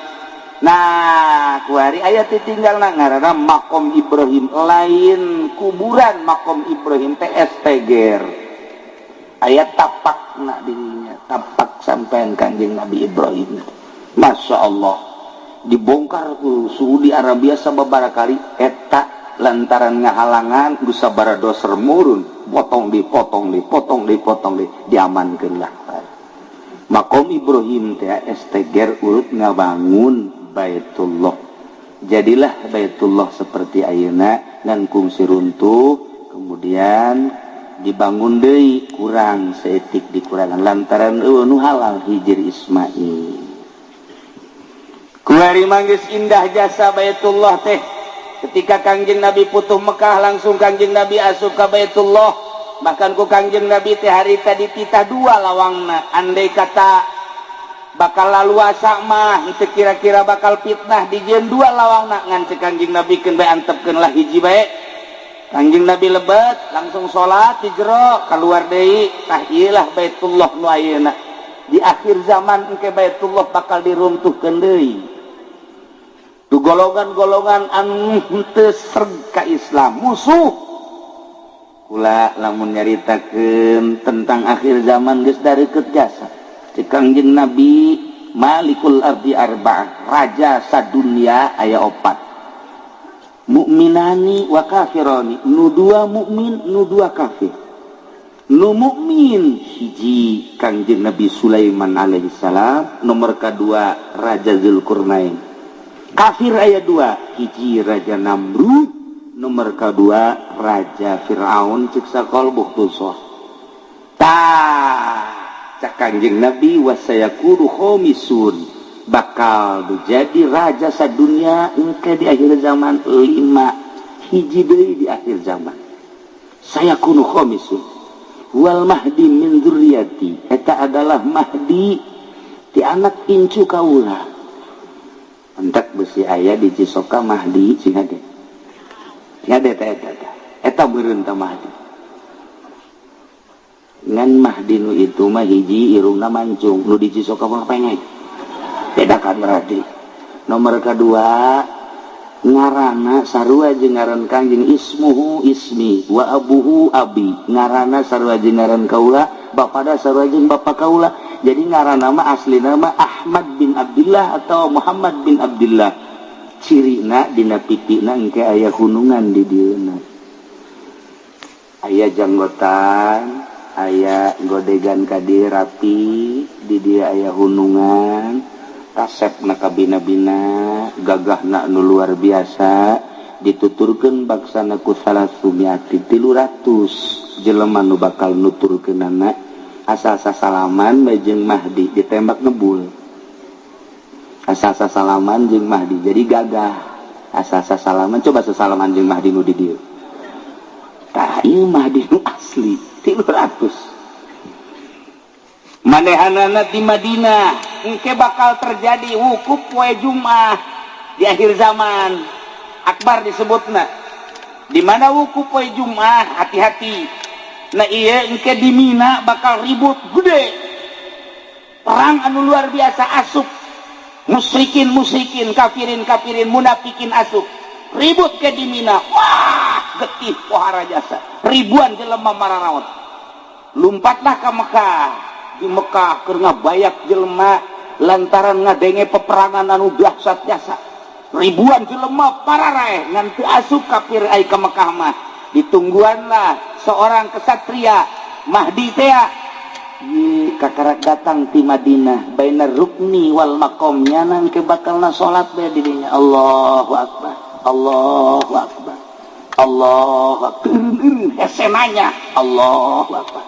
Nah, kuari aya ditinggal ngaranna makom Ibrahim lain kuburan makom Ibrahim teh STG aya tapakna dirinya tapak sampean Kangjeng Nabi Ibrahim. Masya Allah, dibongkar ku Saudi Arabia sababaraha kali eta lantaran ngahalangan ku sabaraha doser murun, potong, dipotong, dipotong, dipotong, di diamankeun lah. Makom Ibrahim teh STG urut ngabangun Baitullah. Jadilah Baitullah seperti ayeuna, ngan kungsi runtuh, kemudian dibangun deui, kurang saeutik, dikurangan lantaran euweuh nu halal Hijir Ismail. Kuari manggis indah jasa Baitullah teh. Ketika Kangjeng Nabi putuh Mekah, langsung Kangjeng Nabi asup ka Baitullah. Bahkan ku Kangjeng Nabi teh harita dititah dua lawangna. Andai kata bakal laluasa mah itu kira-kira bakal fitnah, dijieun dua lawangna. Ngan cek Kangjeng Nabi, keun bae, antepkeun lah hiji bae. Kangjeng Nabi lebet, langsung salat di jero, keluar deui. Tah, ieu lah Baitullah nu ayeuna. Di akhir zaman engke Baitullah bakal diruntuhkeun deui. Tu golongan-golongan anu henteu sreg ka Islam, musuh kula. Lamun nyaritakeun tentang akhir zaman geus dareukeut jasa. Cek Kangjeng Nabi, malikul ardi arba'ah, raja sadunia aya opat, mukminani wa kafirani, nu dua mukmin, nu dua kafir. Nu mukmin hiji Kangjeng Nabi Sulaiman alaihi salam, nomor kedua Raja Zulkarnain. Kafir aya dua, hiji Raja Namrud, nomor kedua Raja Fir'aun, cek sakol Bukhtusor. Tah, cek Kanjeng Nabi, wasayakunu khomisun, bakal jadi raja sadunia engke di akhir zaman lima, hiji deui di akhir zaman. Sayakunu khomisun wal mahdi min dzurriyyati, eta adalah Mahdi ti anak incu kaula. Entak besi aya di Cisoka Mahdi, sing hade, sing hade. Eta eta eta eta meureun ta Mahdi. Ngan Mahdi nu itu mah hiji irungna mancung, nu di Cisoka mah pengek, beda kan. Berarti nomor kedua ngarana sarua jeung ngaran Kangjeng, ismuhu ismi wa abuhu abi, ngarana sarua jeung ngaran kaula, bapada sarua jeung bapa kaula. Jadi ngaran nama asli nama Ahmad bin Abdullah atau Muhammad bin Abdullah. Cirina dina pipina engke aya hunungan, di dieuna aya janggotan, aya godegan ka rapi, di dia aya hunungan, kasep na kabina-bina, gagahna nu luar biasa. Dituturkeun baksana ku salasumiati, 300 jelema nu bakal nuturkeunana, asal sasalaman bae jeung Mahdi ditembak ngebul. Asal sasalaman jeung Mahdi. Jadi gagah asal sasalaman. Coba sasalaman jeung Mahdi nu di dieu. Tah, ieu Mahdi nu asli 300 manehanana di Madinah. Engke bakal terjadi wukuf poe Jumat di akhir zaman akbar disebutna. Di mana wukuf poe Jumat, hati-hati. Nah, iya, engke di Mina bakal ribut gede, perang anu luar biasa, asup musyrikin musyrikin, kafirin kafirin, munafikin, asup ribut ke di Mina. Wah, getih pohara jasa, ribuan jelema mararaot. Lompatlah ke Mekah. Di Mekah keur ngabayak jelema lantaran ngadenge peperangan anu dahsyat jasa, ribuan jelema pararaeh. Ngan teu asup kafir ai ka Mekah mah. Ditungguanlah seorang kesatria Mahdi teh kakarak datang ti Madinah, bainar rukni wal maqam, nyanan ke bakalna salat bae di dinya. Allahu akbar, Allahu akbar, Allahu akbar. Hese nanya, Allahu akbar.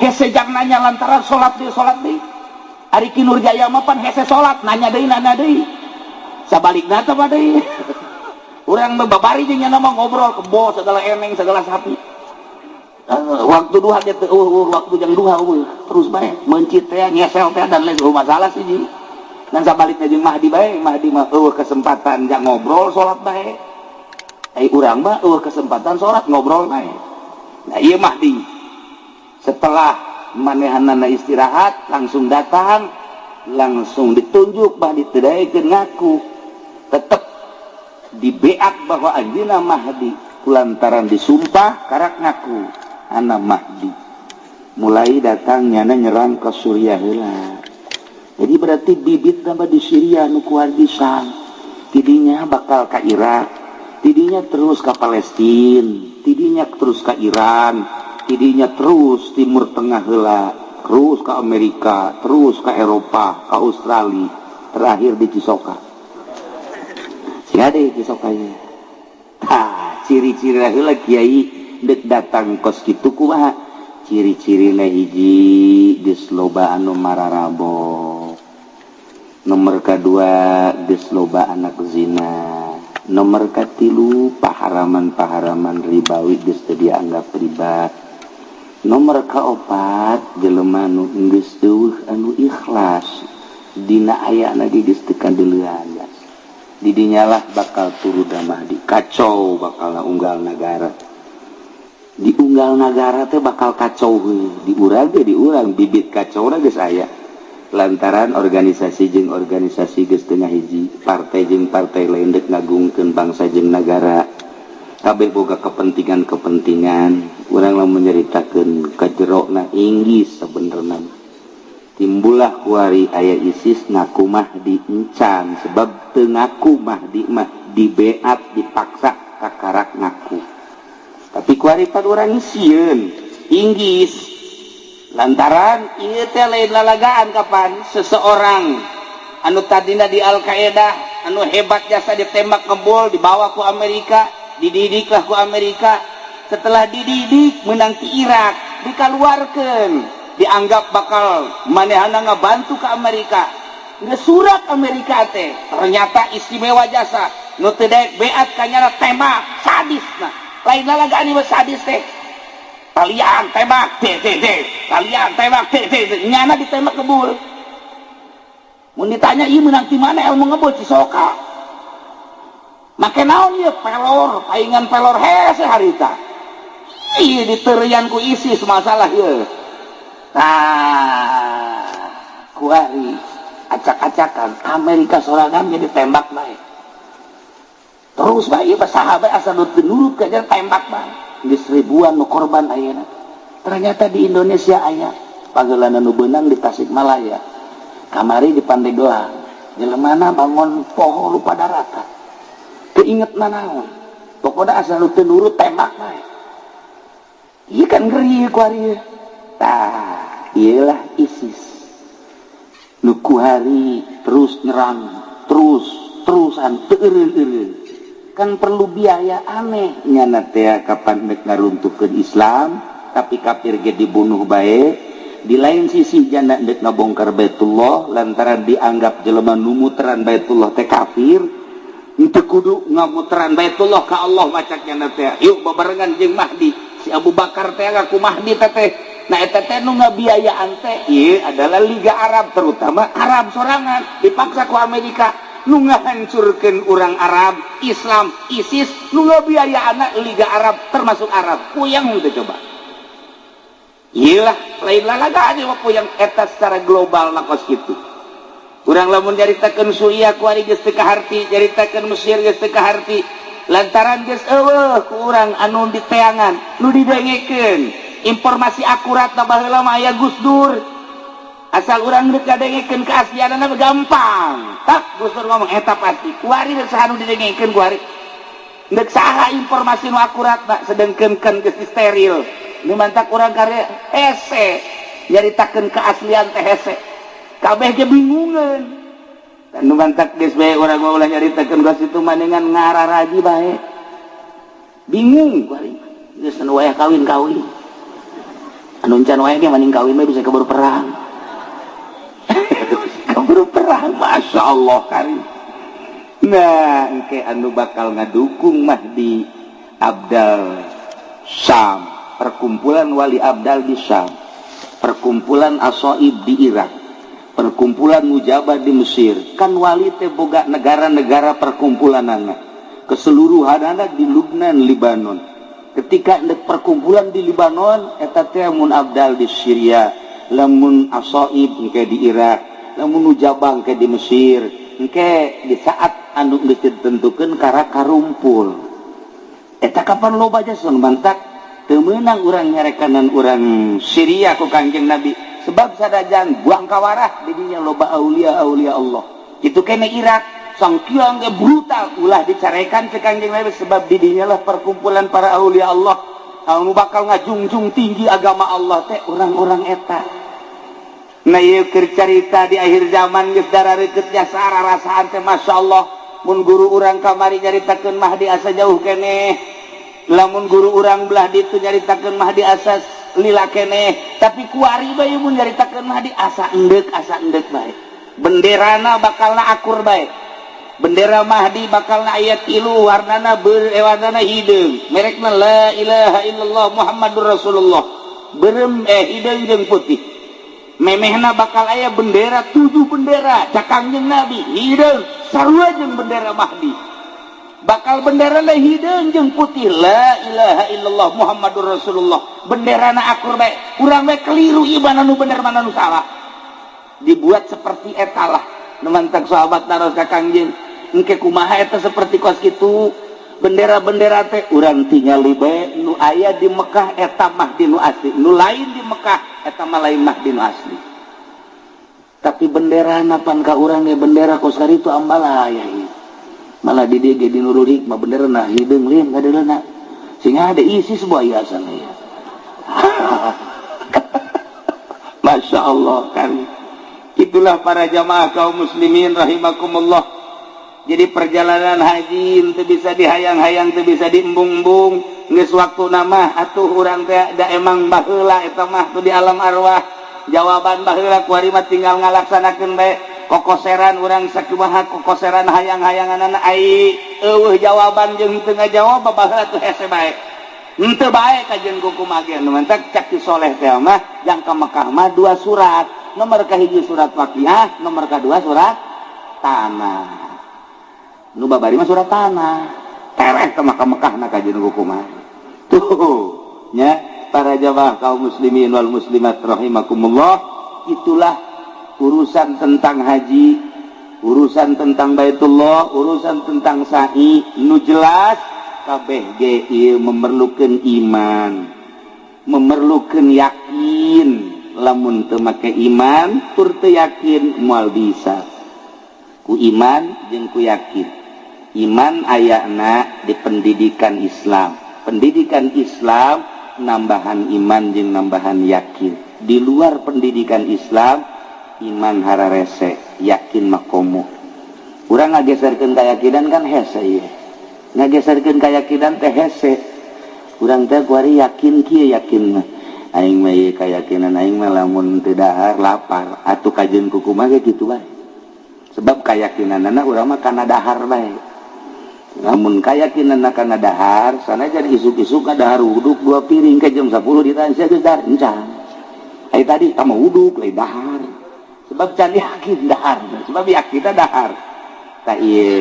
Hese jang nanya lantaran salat deui, salat deui. Ari Ki Nurjaya mah pan hese salat, nanya deui, nanya deui. Sabalikna teh mah deui. Urang mah babari jeung nya mah ngobrol kebo segala eneng segala sapi. Waktu duha gitu, waktu jam duha terus bae mencit teh, ngesel teh, dan lain masalah sih ji. Dan sabaliknya jeung Mahdi bae, Mahdi mah euweuh kesempatan jang ngobrol, salat bae. Ai urang mah euweuh kesempatan salat, ngobrol bae. Nah, ieu Mahdi setelah manehanana istirahat langsung datang, langsung ditunjuk. Mahdi teu daekeun ngaku, tetep dibeak bahwa anjeunna Mahdi. Kulantaran disumpah karak ngaku anak Mahdi, mulai datangnya nyerang ke Suriah heula. Jadi berarti bibit tambah di Syria nu kuar di Syam, tidinya bakal ke Irak, tidinya terus ke Palestina, tidinya terus ke Iran, tidinya terus Timur Tengah heula, terus ke Amerika, terus ke Eropa, ke Australia, terakhir di Cisoka. Sih ada Cisoka ya. Tah, ciri-ciri heula kiai dek datang kos kitu kumaha? Ciri-cirina hiji, geus loba anu mararabo. Nomor kedua, geus loba anak zina. Nomor katilu, paharaman-paharaman ribawi geus teu dianggap riba. Nomor kaopat, jelema nu geus euweuh anu ikhlas dina ayana ge geus teu kadeulean. Didinyalah bakal turun Mahdi, kacau bakal unggal negara. Di unggal negara teh bakal kacau heuh. Di urang ge, di urang bibit kacau geus aya lantaran organisasi jeung organisasi geus teu hiji, partai jeung partai lain dek ngagungkeun bangsa jeung negara, kabeh boga kepentingan-kepentingan. Urang lamun nyaritakeun ka jerona Inggris, sebenarnya timbullah kuari aya ISIS ngaku Mahdi encan, sebab teu ngaku Mahdi mah dibeat, dipaksa kakarak ngaku. Tapi kuari pan urang sieun Inggris lantaran ieu teh lain lalagaan. Kapan seseorang anu tadina di Al Qaeda, anu hebat jasa, ditembak ngebul, dibawa ku Amerika, dididiklah ku Amerika. Setelah dididik, menang di Irak, dikeluarkan, dianggap bakal manehana ngabantu ke Amerika. Nggak surat Amerika teh ternyata istimewa jasa, nu teu daek beat kanyana tembak. Sadis. Nah, lain lalagaan ieu, sadis teh. Kalian tembak t t t, kalian tembak t t t, nyana ditembak kebul. Mun ditanya, ieu menang di mana ilmu ngebul? Cisoka. Make naon ieu? Pelor, paingan pelor hese harita. Ieu diterian ku ISIS, masalah ieu. Nah, kuari acak-acakan Amerika sorangan jadi tembak bae. Terus bae ieu sahabat asal nu teu nurut ka tembak bae. Geus ribuan nu korban ayeuna. Ternyata di Indonesia aya pagelanan nu beunang di Tasikmalaya. Kamari di Pandeglang, jelemana bangun poho lupa darata. Keinget nanaon. Pokoknya asal nu teu nurut tembak bae. Iya kan ngeri kuari. Tah, iyalah ISIS. Nu kuari terus nyerang, terus terusan teu eureun-eureun. Kan perlu biaya aneh nyana teh kapan nek ngaruntuhkeun Islam, tapi kafir ge dibunuh bae. Di lain sisi janda dek ngabongkar Baitullah lantaran dianggap jelema nu muteran Baitullah teh kafir. Itu kudu ngamuteran Baitullah ka Allah macak nyana teh. Yuk babarengan jeung Mahdi. Si Abu Bakar teh ngaku Mahdi teh teh. Nah, eta teh nu ngabiayaan teh ieu adalah Liga Arab, terutama Arab sorangan dipaksa ku Amerika nu ngahancurkeun urang Arab, Islam, ISIS nu ngabiayaan Liga Arab termasuk Arab. Puyeng teh coba. Iyalah, lain lalagaan mah puyeng eta secara global na kos kitu. Urang lamun nyaritakeun Suriah kuari geus teu kaharti, nyaritakeun Mesir geus teu kaharti lantaran geus euweuh ku urang anu diteangan, nu didengekeun informasi akurat. Na baheula mah aya Gus Dur, asal urang deuk ngadengekeun keaslianana gampang. Tak Gus Dur ngomong eta pasti. Kuari geus saha nu didengekeun kuari? Deuk saha informasi nu akurat na, sedengkeun kan geus steril. Nu mantak urang karya hese nyaritakeun keaslian teh, hese kabeh ge bingungeun. Nu mantak geus bae urang mah ulah nyaritakeun geus itu, maningan ngararaji bae. Bingung kuari. Geus anu wayah kawin-kawin, anu encan wayah ge maning kawin mah bisa keburu perang, keburu perang. Masya Allah karim. Nah, engke anu bakal ngadukung Mahdi Abdal Syam, perkumpulan wali Abdal di Syam, perkumpulan Asoib di Irak, perkumpulan Mujabah di Mesir. Kan wali teh boga negara-negara perkumpulan anak keseluruhan anak di Lubnan, Libanon. Ketika ndek perkumpulan di Libanon eta teh, mun Abdal di Syria, lamun Asoib engke di Irak, lamun Nujabah engke di Mesir. Engke di saat anu geus ditentukeun kara karumpul eta kapan loba jasa. Mantak teu meunang urang nyarekanan urang Syria ku Kangjeng Nabi. Sebab sadajan buang kawarah didinya loba aulia aulia Allah. Itu kene Irak sangkiang ge brutal, ulah dicarekan cek Kangjeng Nabi, sebab didinya lah perkumpulan para aulia Allah anu bakal ngajungjung tinggi agama Allah teh orang-orang eta. Nah, ieu keur carita di akhir zaman geus darareukeut jasa rasaan teh, masyaallah. Mun guru urang kamari nyaritakeun Mahdi asa jauh keneh, lamun guru urang belah ditu nyaritakeun Mahdi asa lila keneh, tapi kuari bae mun nyaritakeun Mahdi asa endek, asa endek bae. Benderana bakalna akur bae. Bendera Mahdi bakalna aya tilu warnana, warnana hideung, merekna la ilaha illallah Muhammadur Rasulullah, berem hideung jeung putih. Memehna bakal aya bendera tujuh bendera cak Kangjeng Nabi, hideung sarua jeung bendera Mahdi. Bakal bendera la hideung jeung putih, la ilaha illallah Muhammadur Rasulullah. Benderana akur bae. Urang bae keliru ieu, mana nu bener, mana nu salah. Dibuat seperti eta lah. Nu mantak sahabat naros ka Kangjeng, engke kumaha eta seperti kos kitu bendera-bendera teh? Urang tingali bae, nu aya di Mekah eta Mahdi nu asli, nu lain di Mekah eta mah lain Mahdi nu asli. Tapi bendera pan ka urang ge bendera kos itu ambalaya ieu. Malah di dieu ge di Nurul Hikmah bendera nah hideung lin ngadeulna sehingga ada isi sebuah hiasan ya. Masya Allah kan. Itulah para jamaah kaum muslimin rahimakumullah. Jadi perjalanan haji itu bisa dihayang-hayang, itu bisa diembung-embung. Geus waktu nama atuh urang teh da emang baheula eta mah tuh di alam arwah. Jawaban baheula, kuari mah tinggal ngalaksanakeun bae. Kokoseran urang sakumaha, kokoseran hayang-hayanganana, ai eueuh jawaban jeung teu ngajawab baheula tuh hese bae. Henteu bae kajian kumaha ge. Nu mantak cak si soleh teh mah jang ka Mekah mah dua surat. Nomor kahiji surat Waqiah, nomor kedua surat tanah. Nu babari mah surat tanah. Tereh ke Mekah Mekah na kajian kumaha. Tuh, nya para jamaah kaum muslimin wal muslimat rahimakumullah, itulah urusan tentang haji, urusan tentang Baitullah, urusan tentang sa'i. Nu jelas kabeh ge ieu memerlukan iman, memerlukan yakin. Lamun teu make iman tur teu yakin, moal bisa. Ku iman jeung ku yakin. Iman ayana di pendidikan Islam, pendidikan Islam nambahan iman jeung nambahan yakin. Di luar pendidikan Islam, iman hararese, yakin makomo. Urang ngageserkeun keyakinan kan hese ieu. Ngageserkeun keyakinan teh hese. Urang teh kuari yakin kieu, yakin mah aing mah ieu keyakinan aing mah lamun teu dahar lapar. Atuh kajeun kumaha ge kitu bae, sebab keyakinanana urang mah kana dahar bae. Namun keyakinan kana dahar sana, jadi isuk-isuk dahar uduk dua piring ke jam 10 ditanya sia geus dahar encan. Ai tadi kamu uduk lain dahar, sebab can yakin dahar, sebab yakin dahar. Tak ieu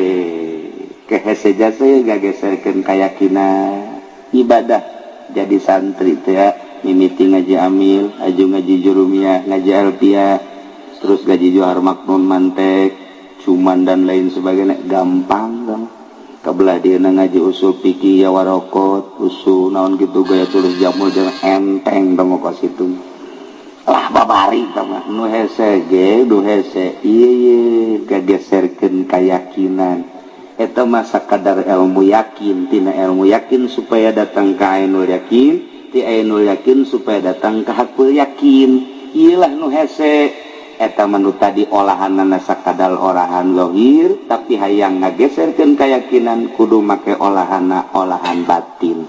kehese jasa gageserkeun keyakinan ibadah. Jadi santri teh ya, mimiti ngaji amil, aju ngaji jurumiyah, ngaji alfiah, terus ngaji johar maknun, mantek cuman dan lain sebagainya, gampang dong. Kebelah dia ngaji usul fikih ya, warokot usul naon gitu, gaya tulis jamul jangan enteng dong kos itu lah babari tama. Nu hese ge, nu hese ieu ye gageserkeun keyakinan eta mah sakadar ilmu yakin. Tina ilmu yakin supaya datang ke ainul yakin, ti ainul yakin supaya datang ke hakul yakin. Iyalah nu hese eta mah. Nu tadi olahanana sakadar olahan lohir, tapi hayang ngageserkeun keyakinan kudu make olahana olahan batin.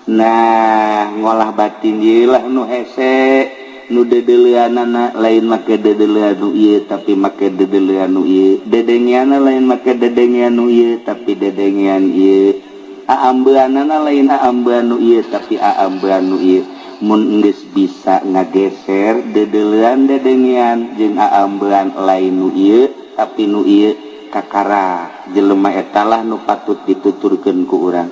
Nah, ngolah batin ieulah nu hese. Nu dedeleanana lain make dedelean nu ieu, tapi make dedelean nu ieu. Dedengeanna lain make dedengean nu ieu, tapi dedengean ieu. Aambeanana lain aambean nu ieu, tapi aambean nu ieu. Mun geus bisa ngageser dedelean, dedengean jeung aambean lain nu ieu tapi nu ieu, kakara jelema etalah nu patut dituturkeun ku urang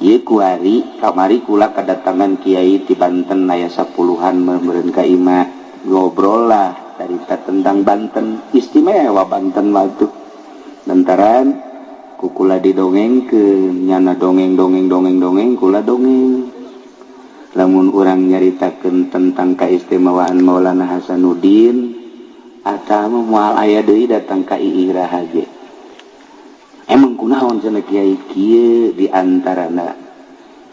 ieu. Kuari kamari kula kedatangan kiai di Banten, aya sapuluhan meureun ka imah, ngobrol lah cerita tentang Banten. Istimewa Banten waktu lantaran kukula didongengkeun, nyana dongeng dongeng dongeng dongeng, kula dongeng. Lamun urang nyaritakeun tentang keistimewaan Maulana Hasanuddin atau moal aya deui datang ka iraha ge. Emang kunaon cenah, Kiai? Kieu di antarana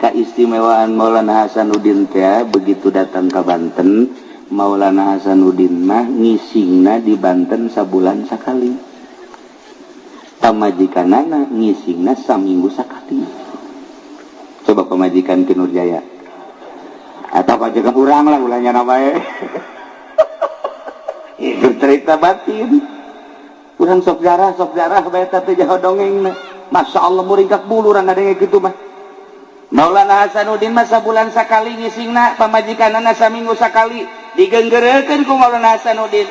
keistimewaan Maulana Hasanuddin teh, begitu datang ke Banten, Maulana Hasanuddin mah ngisingna di Banten sabulan sakali, pamajikanana ngisingna saminggu sakali. Coba pamajikan Ki Nurjaya atau pamajikan urang lah, ulahnya namanya itu cerita batin urang. Sok jarah, sok jarah bae teh jaho dongeng. Masya Allah, muringkak bulu urang ngadenge gitu mah. Maulana Hasanuddin mah sabulan sakali ngisingna, pamajikanana saminggu sakali. Digenggerekeun ku Maulana Hasanuddin,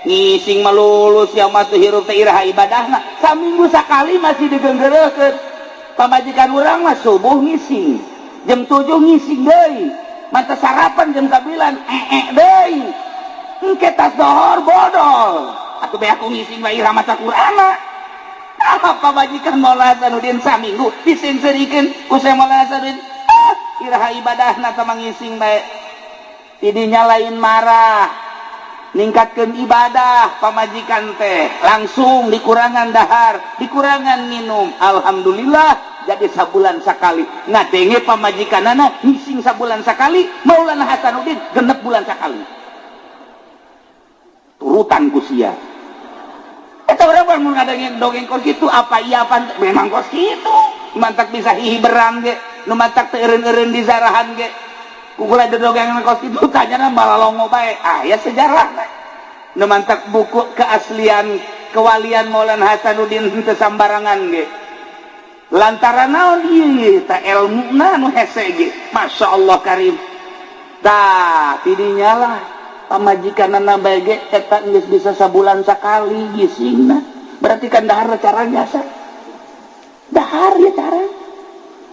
ngising melulu sia mah teu hirup teh iraha ibadahna? Saminggu sakali masih digenggerekeun. Pamajikan urang mah subuh ngising, jam 7 ngising deui, mata sarapan jam 9, ee deui, engke tas dohor bodol atuh. Beak ku ngising bae, iraha maca Qur'an? Apa pamajikan Maulana Hasanuddin saminggu diseungseurikeun ku Syekh Maulana Hasanuddin, ah, iraha ibadahna tah ngising bae? Tidinya lain marah, ningkatkan ibadah pamajikan teh, langsung dikurangan dahar, dikurangan minum. Alhamdulillah, jadi sabulan sekali. Ngadenge pamajikanana ngising sabulan sekali, Maulana Hasanuddin 6 bulan sekali, turutan ku sia. Eta urang mah mun ngadenge dongeng kos kitu, apa iya apa memang kos kitu. Mantak bisa hihiberan ge, nu mantak teu eureun-eureun di zarahan ge. Kukula dongeng kos kitu tanyana malalongo bae. Ah, ya sejarah. Nu mantak buku keaslian kewalian Maulana Hasanuddin teu sambarangan ge. Lantaran naon ieu tah? Ilmuna nu hese ge. Masya Allah karim. Tah, tidinya lah pamajikanana bae ge eta geus bisa sabulan sakali gisingna. Berarti kan dahar cara biasa. Dahar ya cara.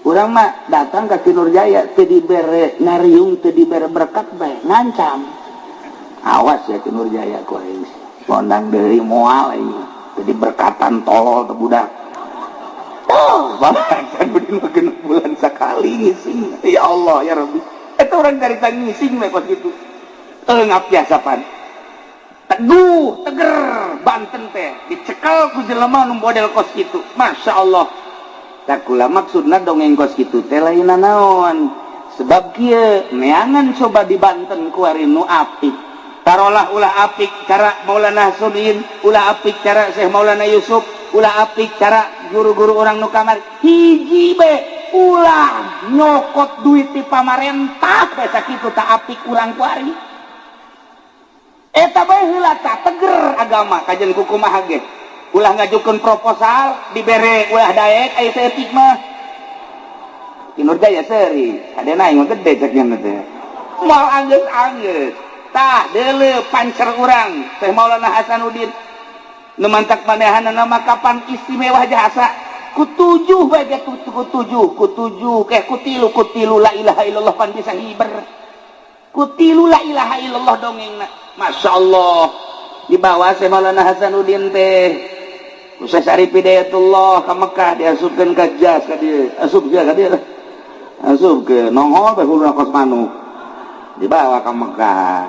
Urang mah datang ke Ki Nurjaya teu dibere ngariung, teu dibere berkat bae ngancam. Awas ya, Ki Nurjaya, ku aing. Ngondang deui moal aing. Teu diberkatan, tolol teu budak. Oh, Hasanuddin mah 6 bulan sekali ngising. Ya Allah ya Rabbi. Eta urang carita ngising we kos kitu. Ngap biasa pan. Teguh, teger Banten teh dicekal ku jelema nu model kos kitu. Masya Allah. Tak kula maksudna dongeng kos kitu teh lain naon. Sebab kieu neangan coba di Banten kuari nu apik. Tarolah ulah apik cara Maulana Hasanuddin, ulah apik cara Syekh Maulana Yusuf, ulah apik cara guru-guru orang nu kamari. Hiji be, ulah nyokot duit di pamarentah bae, sakitu tak apik urang kuari. Eta bae heula tak teger agama kajen kukumaha ge. Ulah ngajukeun proposal dibere, ulah daek aya saeutik mah. Ki Nurjaya seuri, hadena aing mah gede cek nya teh. Moal anggeus-anggeus. Tah deuleu pancer urang Syekh Maulana Hasanuddin. Nu mantak manehanana mah kapan istimewa jasa. Ku tujuh bae ge, ku tujuh, ku tujuh ke ku tilu, ku tilu la ilaha illallah pan bisa hiber. Ku tilu la ilaha illallah dongengna. Masya Allah, dibawa Syekh Maulana Hasanuddin teh ku Syekh Syarif Hidayatullah ka Mekah, diasupkeun ka jas ka dieu, asup sia ka dieu, asup ke nongol bae huluna kos manuk. Dibawa ke Mekah,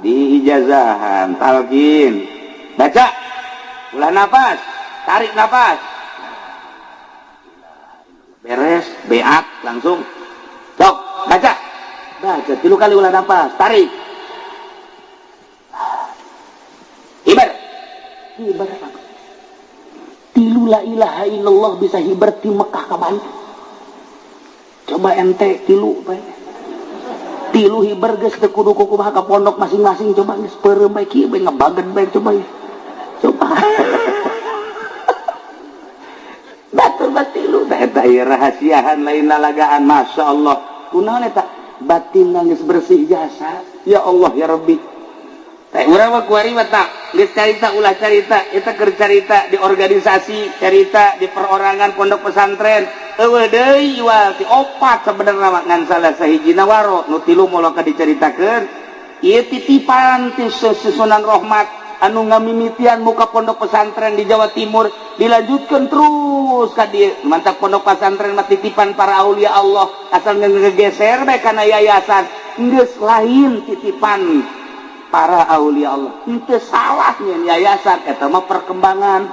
diijazahan, talqin, baca, ulah nafas, tarik nafas, beres beat langsung sok baca, baca tilu kali, ulah nafas, tarik, hiber, hiber. Tilu la ilaha illallah bisa hiber di Mekah ka Banten. Coba ente tilu bae, tilu hiber geus teu kudu kumaha ka pondok masing-masing. Coba geus peureum bae kieu bae, ngebagen bae. Coba ya, coba batur batilu eta ieu rahasiahan, lain lalagaan. Masya Allah, kunaon eta? Batin geus bersih jasa. Ya Allah ya Rabbi. Teh urang mah kuari mah tak geus carita, ulah carita eta keur carita di organisasi, carita di perorangan, pondok pesantren eueuh deui iwal ti opat sebenarnya mah, ngan salah sahijina waro, nu tilu moal dicaritakeun. Ieu titipan ti Susunan Rahmat. Anu ngamimitian muka pondok pesantren di Jawa Timur, dilanjutkan terus ka dieu. Mantap, pondok pesantren mah titipan para aulia Allah. Asal ngegeser bae kana yayasan, geus lain titipan para aulia Allah. Henteu salah nyeun yayasan, eta mah perkembangan.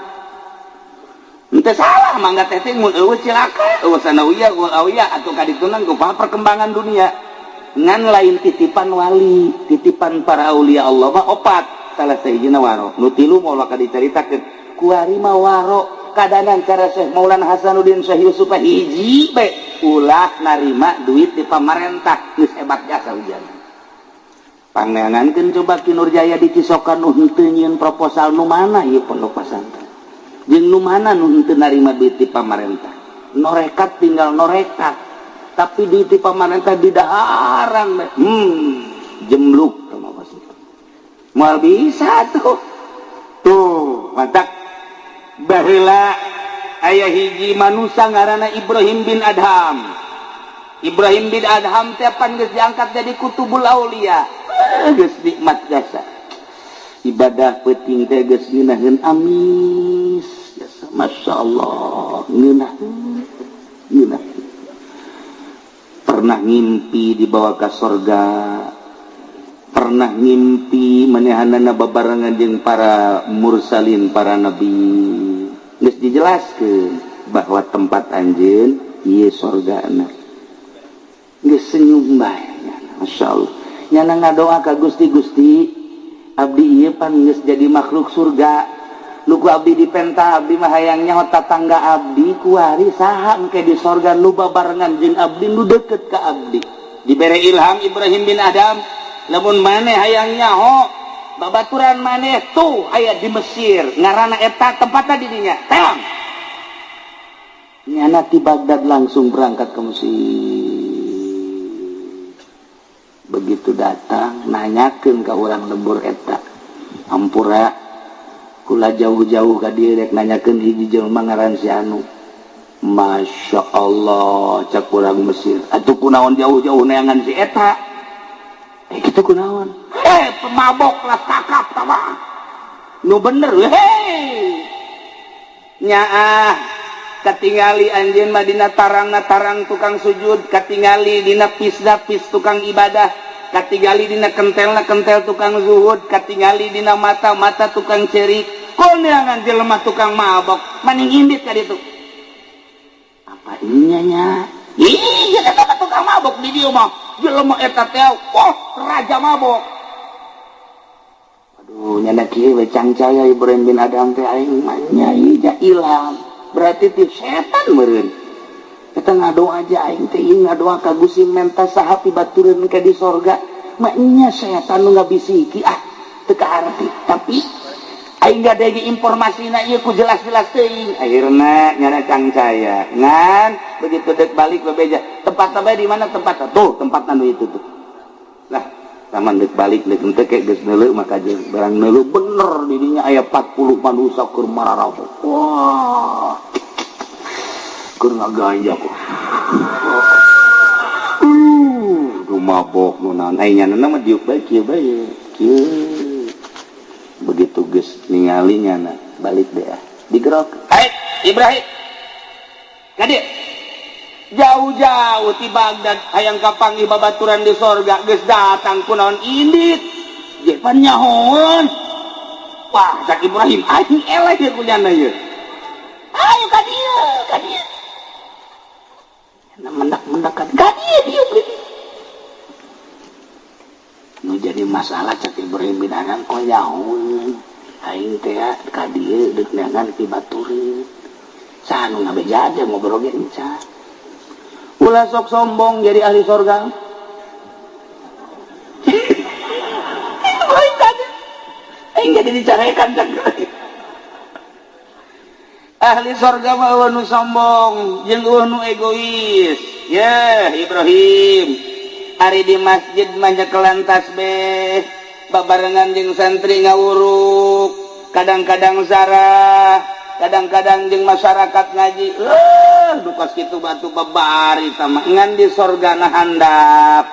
Henteu salah, mangga teh teh mun eueuh cilaka, eueuh sanawiyah, eueuh awiyah atuh ka dituna kumaha perkembangan dunia. Ngan lain titipan wali, titipan para aulia Allah mah opat. Salah sahijina waro. Nu tilu moal bakal dicaritakeun. Kuari mah waro kadanan cara Syekh Maulana Hasanuddin, Syekh Yusuf, hiji be ulah narima duit di pamarentah, geus hebat jasa ujian. Pangneangankeun coba Ki Nurjaya di Cisokan nu henteu nyieun proposal, nu mana ieu pondok pesantren jeung nu mana nu henteu narima duit di pamarentah. Norekat tinggal norekat, tapi duit di pamarentah di daharan jemluk sama pasti moal bisa tuh. Tuh matak baheula aya hiji manusia ngaranna Ibrahim bin Adham. Ibrahim bin Adham teh pan geus diangkat jadi kutubul aulia. Geus nikmat jasa, ibadah peuting teh geus ngeunaheun amis jasa, Masya Allah, ngeunaheun ngeunaheun. Pernah ngimpi dibawa ke sorga, pernah ngimpi manehanana babarengan jeung para mursalin, para nabi. Geus dijelaskeun bahwa tempat anjeun ieu sorgana. Geus senyum bae, Masya Allah. Nyana ngadoa ka Gusti, "Gusti, abdi ieu pan geus jadi makhluk surga. Nu ku abdi dipenta, abdi mah hayang nyaho tatangga abdi kuari saha engke di sorga nu babarengan jeung abdi, nu deket ka abdi." Dibere ilham Ibrahim bin Adham, "Lamun maneh hayang nyaho babaturan maneh tuh aya di Mesir, ngaranna eta, tempatna di dinya." Teang nyana ti Baghdad langsung berangkat ke Mesir. Begitu datang, nanyakeun ke orang lembur eta, "Ampura, kula jauh-jauh ka dieu rek nanyakeun hiji jelema ngaran si anu." "Masya Allah," cak urang Mesir, "atuh kunaon jauh-jauh neangan si eta?" "Eh, kitu kunaon?" "Eh, pemabok lah kakap tama nu bener." Hei, nyaah katingali anjeun mah dina tarangna tarang tukang sujud, katingali dina pisna pis tukang ibadah, katingali dina kentelna kentel tukang zuhud, katingali dina mata mata tukang cerik. Neangan jelema tukang mabok, maning indit ka ditu. "Apa nya nya?" "Iya, eta tukang mabok di dieu mah. Jelema eta teh, wah, raja mabok." Aduh, nyana kieu we cangcaya Ibrahim bin Adham teh, "Aing mah nya ilham berarti ti setan meureun eta." Ngadoa aja, "Aing teh ieu ngadoa ka Gusti, menta saha pibatureun ka di sorga." Maknya setan nu ngabisiki, ah, teu kaarti, tapi aing gak ada informasi na ieu ku jelas-jelas teuing. Akhirna nyana cangcaya, ngan begitu dek balik bebeja, "Tempat apa, di mana tempat tuh?" "Tempat anu itu tuh lah." Taman dek balik dek ente kayak geus neuleuh, maka jeung barang neuleuh bener di dinya aya 40 manusia keur mararabok. Wah, keur ngaganja kok. Duh, mabok nu naon. Ai nyana mah diuk bae kieu bae kieu. Begitu geus ningali nyana balik deh, digerok, "Hai Ibrahim, ka dieu. Jauh-jauh ti Baghdad hayang kapanggih babaturan di sorga, geus datang kunaon indit jepan nyahoan?" "Wah," cak Ibrahim, "aing eleh ieu ku nyana ieu. Ayo ka dieu, ka dieu." Mendak-mendak ka dieu, dieu nu jadi masalah. Cak Ibrahim bin Adham, "Kok nyahoan aing teh ka dieu deuk neangan pibatureun? Saha nu ngabeja aja ngobrol ge encan?" Ulah sok sombong jadi ahli sorga. Ibrahim kaget. Aing jadi dicarekan cak. Ahli sorga mah euweuh nu sombong jeung euweuh nu egois. Ya Ibrahim, ari di masjid mah nyekelan tasbih, babarengan jeung santri ngawuruk, kadang-kadang zarah, kadang-kadang jeung masyarakat ngaji. Eh, dukas kitu batu babari sama ngan di sorga na handap.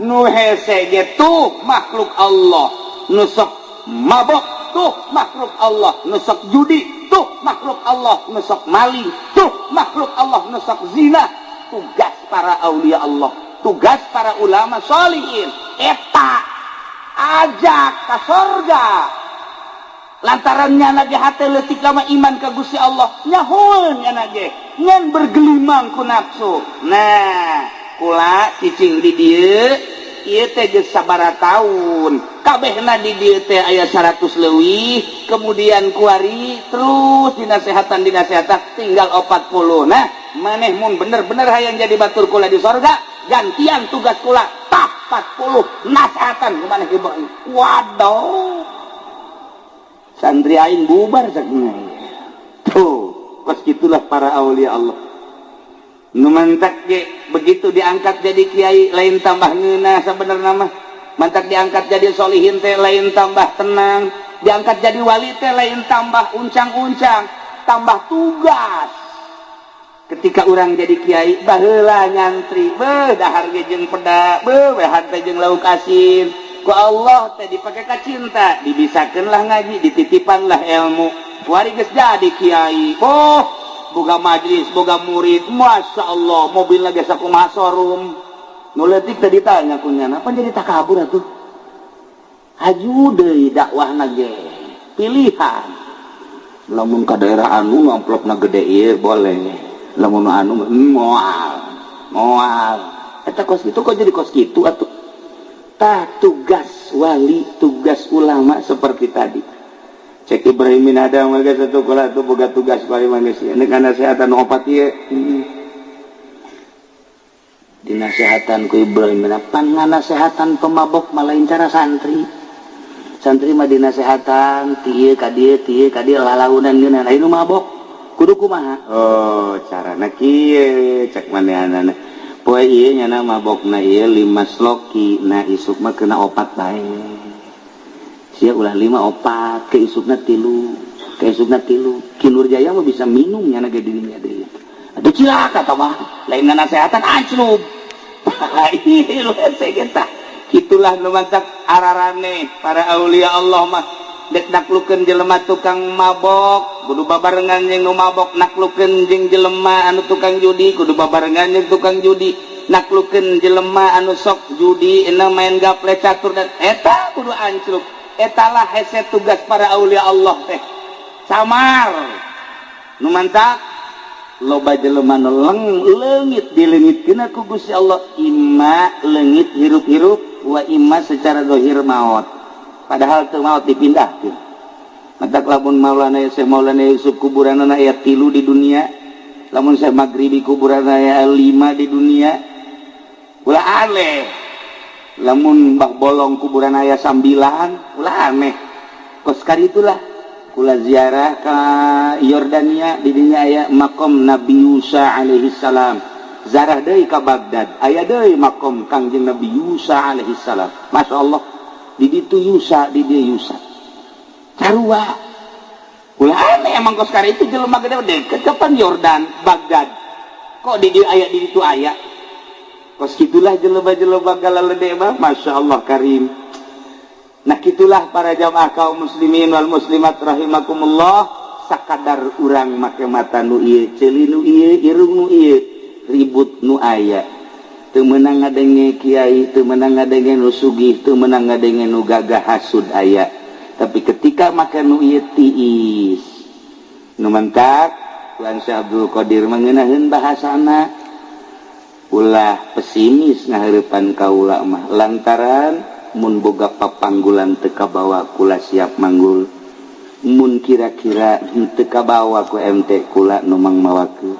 Nu hese ge tuh makhluk Allah nu sok mabok. Tuh makhluk Allah nu sok judi, tuh makhluk Allah nu sok maling, tuh makhluk Allah nu sok zina. Tugas para aulia Allah, tugas para ulama solihin eta ajak ke surga, lantaran nyana ge hate leutik lama iman ka Gusti Allah, nyahoeun nyana ge ngan bergelimang ku nafsu. Nah, kula cicing di dieu ieu teh geus sabaraha taun, kabehna di dieu teh aya 100 leuwih. Kemudian kuari terus dinasehatan, dinasehatan, tinggal 40. Nah, maneh mun bener-bener hayang jadi batur kula di sorga, gantian tugas kula tah 40 nasehatan ku maneh. Waduh, santri aing bubar cak. Tuh, pas gitulah para aulia Allah. Nu mantak ge begitu diangkat jadi kiai lain tambah ngeunah sebenarnya mah. Mantak diangkat jadi solihin teh lain tambah tenang, diangkat jadi wali teh lain tambah uncang-uncang, tambah tugas. Ketika orang jadi kiai, baheula nyantri beuh dahar ge jeung peda, beuh dahar teh jeung lauk asin. Ku Allah teh dipake ka cinta, dibisakeun lah ngaji, dititipan lah ilmu. Wari geus jadi kiai, oh, boga majlis, boga murid, masya Allah, mobil lagi sakumaha showroom. Nu leutik tadi tanya ku nyana, apa jadi takabur atuh? Haju deui dakwahna ge pilihan. Lamun ka daerah anu amplopna gede ieu boleh, lamun anu moal moal. Eta kos kitu kok jadi kos kitu atuh? Tah, tugas wali, tugas ulama seperti tadi. Cek Ibrahim bin Adham mah satu kula tuh boga tugas paling manusia. Ini karena sehatan opat ieu. Dinasehatan ku Ibrahim bin Adham, pan nganasehatan pemabok mah lain cara santri. Santri mah dinasehatan ti ieu ka dieu, ti ieu ka dieu, lalaunan ngeunah. Lain nu mabok kudu kumaha? Oh, carana kieu cek manehanana. Poe ieu nyana mabokna ieu lima sloki, nah isuk mah kena opat bae. Sia ulah lima, opat, ke isukna tilu, ke isukna tilu. Ki Nurjaya mah bisa minum nyana ge dirinya deui. Aduh, cilaka tah mah, lain nasehatan, anclub. Lu hese kita. Itulah nu matak ararane para aulia Allah mah dek naklukeun jelema tukang mabok kudu babarengan jeung nu mabok, naklukeun jeung jelema anu tukang judi kudu babarengan jeung tukang judi, naklukeun jelema anu sok judi ena main gaple, catur, dan eta kudu anclub. Etalah hese tugas para aulia Allah teh samar. Nu mantak loba jelema nu leng leungit dileungitkeun ku Gusti Allah, imma leungit hirup-hirup wa imma secara zahir maut, padahal teu maut, dipindahkeun. Matak lamun Maulana Syekh Maulana Yusuf kuburanana aya tilu di dunia, lamun Syekh Maghribi kuburanana aya lima di dunia, ulah aneh. Lamun Mbah Bolong kuburan aya sambilan, ulah aneh. Kos itulah kula ziarah ke Yordania, di dinya aya makom Nabi Yusa alaihi salam. Zarah deui ka Baghdad, aya deui makom Kangjeng Nabi Yusa alaihi salam. Masya Allah, di ditu Yusa, di dieu Yusa, sarua. Ulah aneh, emang kos itu jelema gede deket kapan Yordan, Baghdad, kok di dieu aya, di ditu aya. Kos gitulah jelema-jelema galalede mah, Masya Allah karim. Nah, gitulah para jamaah kaum muslimin wal muslimat rahimakumullah. Sakadar urang make mata nu ieu, ceuli nu ieu, irung nu ieu, ribut nu aya. Teu meunang ngadenge kiai, teu meunang ngadenge nu sugih, teu meunang ngadenge nu gagah, hasud aya. Tapi ketika make nu ieu tiis. Nu mantak Tuan Syekh Abdul Qadir mengenaheun bahasana, ulah pesimis ngaheurepan kaula mah, lantaran mun boga papanggulan teu kabawa, kula siap manggul. Mun kira-kira henteu kabawa ku MT, kula nu mangmawakeun.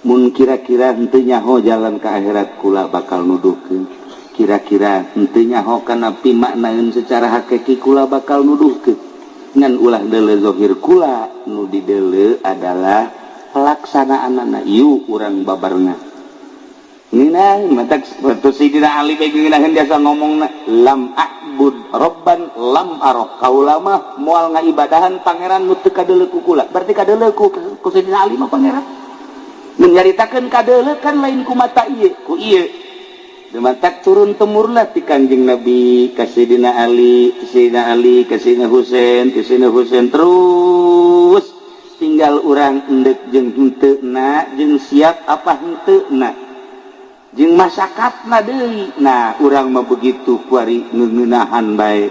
Mun kira-kira henteu nyaho jalan ke akhirat, kula bakal nuduhkeun. Kira-kira henteu nyaho kana pimaknaeun secara hakiki, kula bakal nuduhkeun. Ngan ulah deuleu zahir kula, nu dideuleu adalah pelaksanaanana. Yuk, urang babarengan. Ngeunah matak Sayyidina Ali bae ngeunaheun biasa ngomongna, lam a'bud robban lam aroh. Kaula mah moal ngaibadahan pangeran nu teu kadeuleu ku kula. Berarti kadeuleu ku Sayyidina Ali mah pangeran. Mun nyaritakeun kadeuleu kan lain ku mata ieu, ku ieu. Dumatak turun temurunlah ti Kanjeng Nabi ka Sayyidina Ali, Sayyidina Ali ka Sayyidina Husain, ti Sayyidina Husain terus. Tinggal urang endek jeung henteu na, jeung siap apa henteu na, jeung masakatna deui. Nah, urang mah begitu kuari ngeuneunahan bae.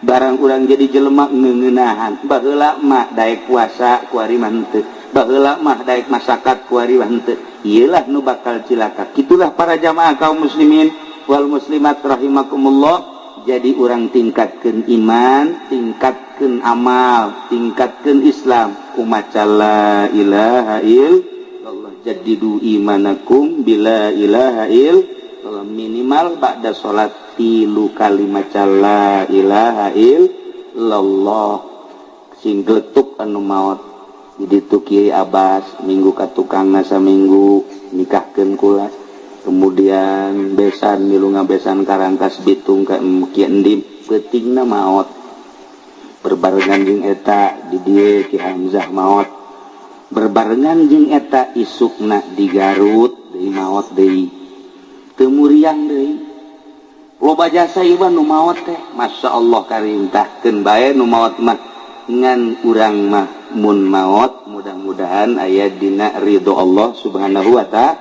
Barang urang jadi jelema ngeuneunahan. Baheula mah daek puasa, kuari mah henteu. Baheula mah daek masakat, kuari mah henteu. Iyalah nu bakal cilaka. Gitulah para jamaah kaum muslimin wal muslimat rahimakumullah. Jadi urang tingkatkan iman, tingkatkan amal, tingkatkan Islam ku maca la ilaha illallah. Jaddidu imanakum bila ilaha illallah. Minimal ba'da salat tilu kali maca la ilaha illallah. Sing geletuk anu maot di ditu. Kiai Abbas minggu ka tukang minggu nikahkeun kula, kemudian besan milu ngabesan Karangkas Bitung ke Ki Endim, peutingna maot. Berbarengan jeung eta di dieu Ki Hamzah maot. Berbarengan jeung eta isukna di Garut deui maot deui. Teu muriang deui. Loba jasa ieu nu maot teh, Masya Allah. Karintahkeun bae nu maot mah. Ngan urang mah mun maot mudah-mudahan aya dina ridho Allah Subhanahu wa Ta'ala,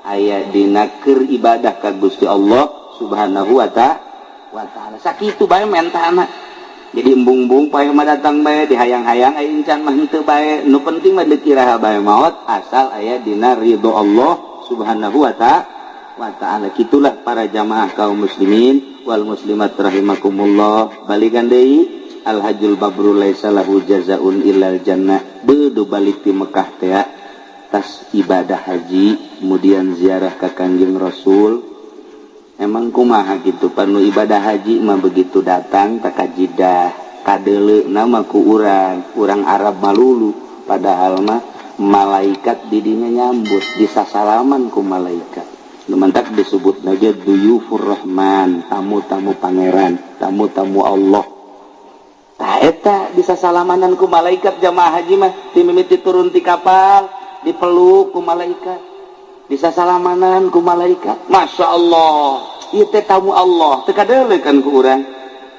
aya dina keur ibadah ka Gusti Allah Subhanahu wa Ta'ala. Sakitu bae mentana. Jadi embung-embung paeh mah datang bae, dihayang-hayang aya encan mah henteu bae. Nu penting mah deuk iraha bae maot, asal aya dina ridho Allah Subhanahu wa Ta'ala. Kitulah para jamaah kaum muslimin wal muslimat rahimakumullah. Balikan deui, al hajjul mabrur laisa lahu jazaun illal jannah. Bedo balik di Mekah teh, tas ibadah haji, kemudian ziarah ke Kanjeng Rasul. Emang kumaha gitu panu ibadah haji mah, begitu datang ka Jidah kadele nama ku urang urang Arab malulu, padahal mah malaikat didinya nyambut, disasalaman ku malaikat. Lumantak disebut aja duyufur rahman, tamu-tamu pangeran, tamu-tamu Allah. Tah eta disasalamanan ku malaikat jamaah haji mah. Ti mimiti turun ti kapal dipeluk ku malaikat, disasalamanan ku malaikat. Masya Allah, ieu teh tamu Allah, teu kadeuleu kan ku urang.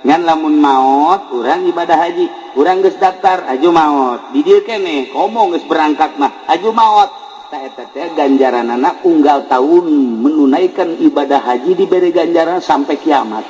Ngan lamun maot, urang ibadah haji, urang geus daftar aju maot di dieu keneh, komo geus berangkat mah aju maot. Tah eta teh ganjaranana unggal tahun menunaikan ibadah haji diberi ganjaran sampai kiamat.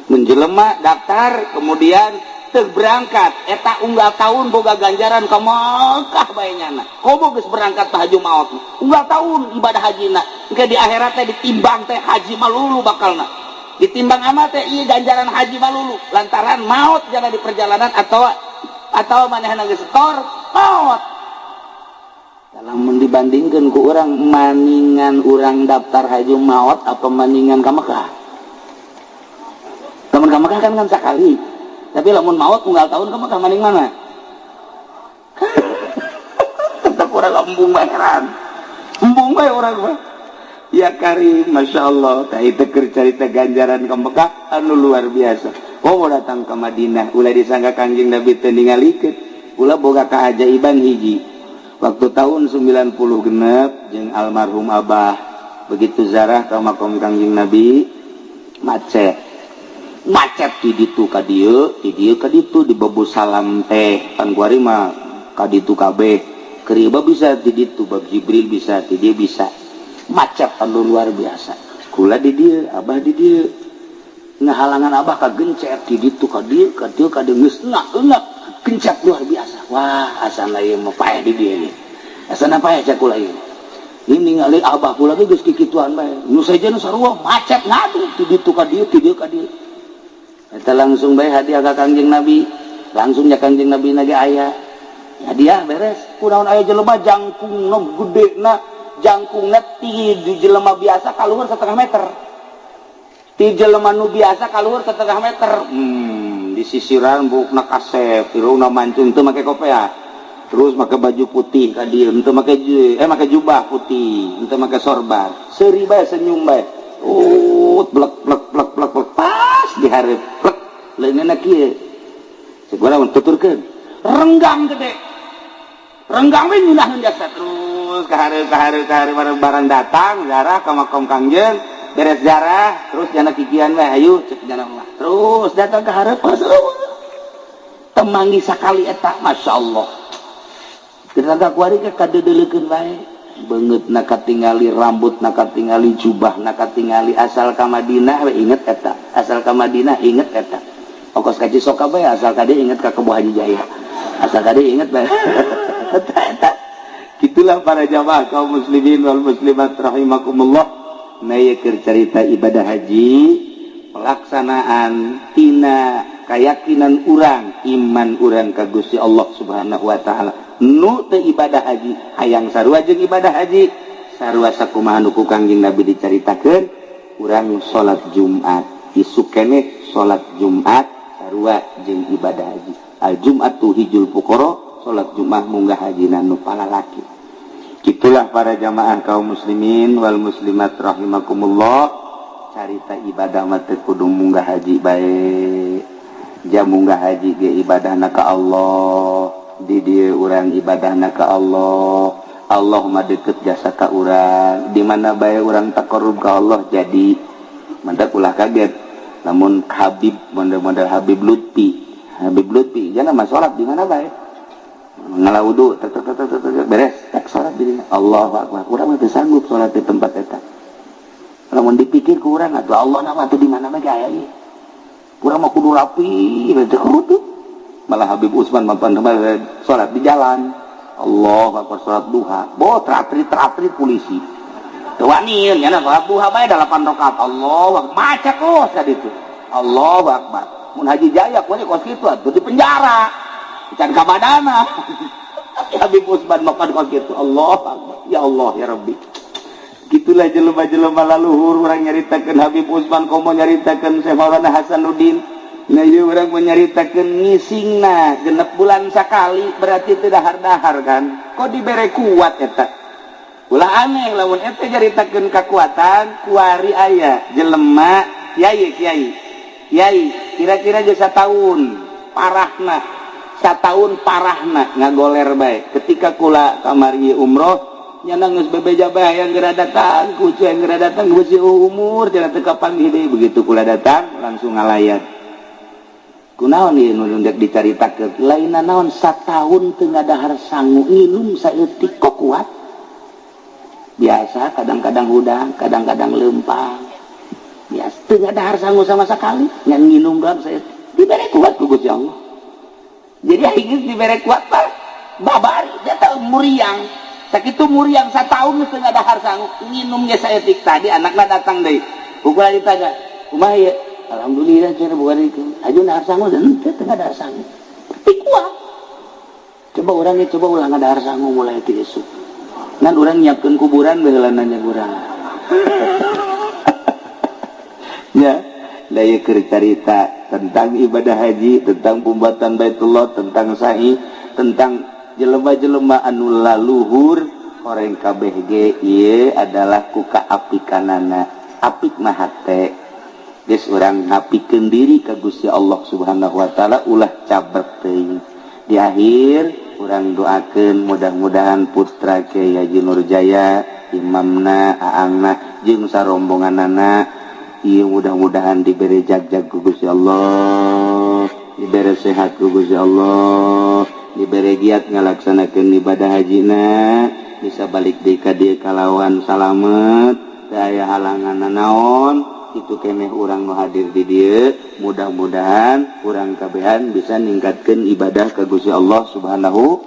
Menjelema daftar kemudian teu berangkat, eta unggal tahun boga ganjaran ka Mekah bae nyana. Komo geus berangkat mah aju maot, unggal tahun ibadah hajina engke di akhirat teh ditimbang teh haji malulu, bakalna ditimbang amal teh ieu ganjaran haji malulu lantaran maot jana di perjalanan atau manehna geus setor maot. Lamun dibandingkan ku urang, maningan urang daftar haji maot apa maningan ka Mekah? Lamun ka Mekah kan sakali, tapi lamun maot unggal tahun ka Mekah, maning mana? Tetap urang embung bae, heran embung bae urang mah. Ya karim, Masya Allah. Tak itu keur carita ganjaran ke Mekah anu luar biasa. Oh, mau datang ke Madinah, ulah disangka Kanjeng Nabi teu ningalikeun. Ulah boga keajaiban hiji. Waktu tahun 90 genep jeung almarhum Abah begitu zarah ke makom Kanjeng Nabi, macet. Macet di ditu ka dieu, di dieu ka ditu, di Babu Salam teh. Pan kuari mah ka ditu kabeh. Keur bisa di ditu, Bab Jibril bisa, di dieu bisa. Macet anu luar biasa. Kula di dieu, Abah di dieu. Ngahalangan Abah ka gencet di ditu ka dieu, ka dieu ka dieu, geus enak gencet luar biasa. Wah, asana ieu mah paeh di dieu ieu. Asana paeh cek kula ieu. Ini ningali Abah kula ge geus kikituan bae. Nu sejen sarua macet ngadu di ditu ka dieu, di dieu ka dieu. Eta langsung bae hadiah ka Kangjeng Nabi. Langsung ya Kangjeng Nabi nage aya. Hadiah beres. Kunaon aya jelema jangkungna gede na, jangkungna tinggi di jelema biasa kaluhur setengah meter. Ti jelema nu biasa kaluhur setengah meter. Disisiran buukna kasep, irungna mancung, teu make kopea. Terus make baju putih ka dieu, henteu make make jubah putih, henteu make sorban. Seuri bae, senyum bae. Blek blek blek blek blek pas dihareup plek leungeunna kieu. Cek urang tuturkeun. Renggang gede. Renggang we nyunaheun jasa terus ka hareup ka hareup ka hareup, barang datang ziarah ka makom Kangjeng. Beres jarah terus jana kikian we hayu cek jana mah. Terus datang ke hareup temanggi sakali eta masyaallah. Kita kuari ke kadeudeulekeun bae. Beungeut na katingali, rambut na katingali, jubah na katingali, asal ka Madinah we inget eta, asal ka Madinah inget eta. Ongkos ka Cisoka bae asal ka dieu inget ka Kebo Haji Jaya. Asal ka dieu inget bae. Eta eta. Gitulah para jamaah kaum muslimin wal muslimat rahimakumullah. Nah ieu keur carita ibadah haji, pelaksanaan tina keyakinan urang, iman urang ka Gusti Allah Subhanahu wa taala. Nu teu ibadah haji hayang sarua jeung ibadah haji, sarua sakumaha nu ku Kangjeng Nabi dicaritakeun, urang salat Jumat isuk keneh salat Jumat sarua jeung ibadah haji. Al Jum'atu hijul fuqara, salat Jumat munggah hajina nu palalaki. Itulah para jamaah kaum muslimin wal muslimat rahimakumullah, carita ibadah mah teu kudu munggah haji bae. Jam munggah haji ge ibadahna ka Allah, di dieu urang ibadahna ka Allah. Allah mah deket jasa ka urang, di mana bae urang taqarrub ka Allah jadi mantak ulah kaget. Namun Habib model-model Habib Lutfi, Habib Lutfi jangan mah salat di mana bae. Ngala wudu tek tek tek tek tek beres tek salat di dinya. Allahu akbar. Urang mah teu sanggup salat di tempat eta. Lamun dipikir ku urang atuh Allah nama atuh di mana bae aya ieu. Urang mah kudu rapi teu kudu. Malah Habib Usman mah salat di jalan. Allahu akbar salat duha. Bo tratrit-tratrit polisi. Teu wani nya salat duha bae 8 rakaat. Allahu akbar. Maca kos ka ditu. Allahu akbar. Mun Haji Jaya kuari kos kitu atuh di penjara. Can ka badana. Tapi Habib Usman makan kos kitu. Allah akbar. Ya Allah ya Rabbi. Gitulah jelema-jelema laluhur, urang nyaritakeun Habib Usman komo nyaritakeun Syekh Maulana Hasanuddin. Nah ieu urang mau nyaritakeun ngisingna genep bulan sakali berarti teu dahar-dahar kan. Kok dibere kuat eta? Ulah aneh lamun eta nyaritakeun kakuatan kuari aya jelema kiai kiai. Kiai kira-kira geus sataun parahna, sataun parahna ngagoler bae. Ketika kula kamari umroh nyana geus bebeja bae hayang geura datang, kucu hayang geura datang geus umur cenah teu kapanggih deui. Begitu kula datang langsung ngalayat. Kunaon ieu nu ndek dicaritakeun? Lainna naon sataun teu ngadahar sangu nginum saeutik kok kuat. Biasa kadang-kadang hudang, kadang-kadang leumpang. Biasa teu ngadahar sangu sama sekali, ngan nginum doang saeutik. Dibere kuat ku Gusti Allah. Jadi aing dibere kuat mah babari dia tahu muriang. Sakitu muriang satahun geus teu ngadahar sangu, nginum ge saeutik. Tadi anakna datang deui. Ku kula ditanya, "Kumaha ieu?" Alhamdulillah cenah bukan itu. Aju nahar sangu henteu teu ngadahar sangu. Tapi kuat. Coba urang ge coba ulah ngadahar sangu mulai ti esuk. Ngan urang nyiapkeun kuburan baheula nanya urang. Ya, da ieu keur carita tentang ibadah haji, tentang pembuatan Baitullah, tentang sa'i, tentang jelema-jelema anu laluhur orang kabeh ge ieu adalah ku kaapikanana. Apik mah hate. Geus urang ngapikeun diri ka Gusti Allah Subhanahu wa taala ulah cabrek teuing. Di akhir urang doakeun mudah-mudahan putra Kiai Haji Nurjaya, imamna, aangna jeung sarombonganana ieu mudah-mudahan diberi jag-jag ku Gusti Allah, diberi sehat ku Gusti Allah, diberi giat ngalaksanakeun ibadah hajina, bisa balik deui ka dieu kalawan salamet, teu aya halangan naon. Itu keneh urang nu hadir di dieu mudah-mudahan urang kabehan bisa ningkatkeun ibadah ka Gusti Allah Subhanahu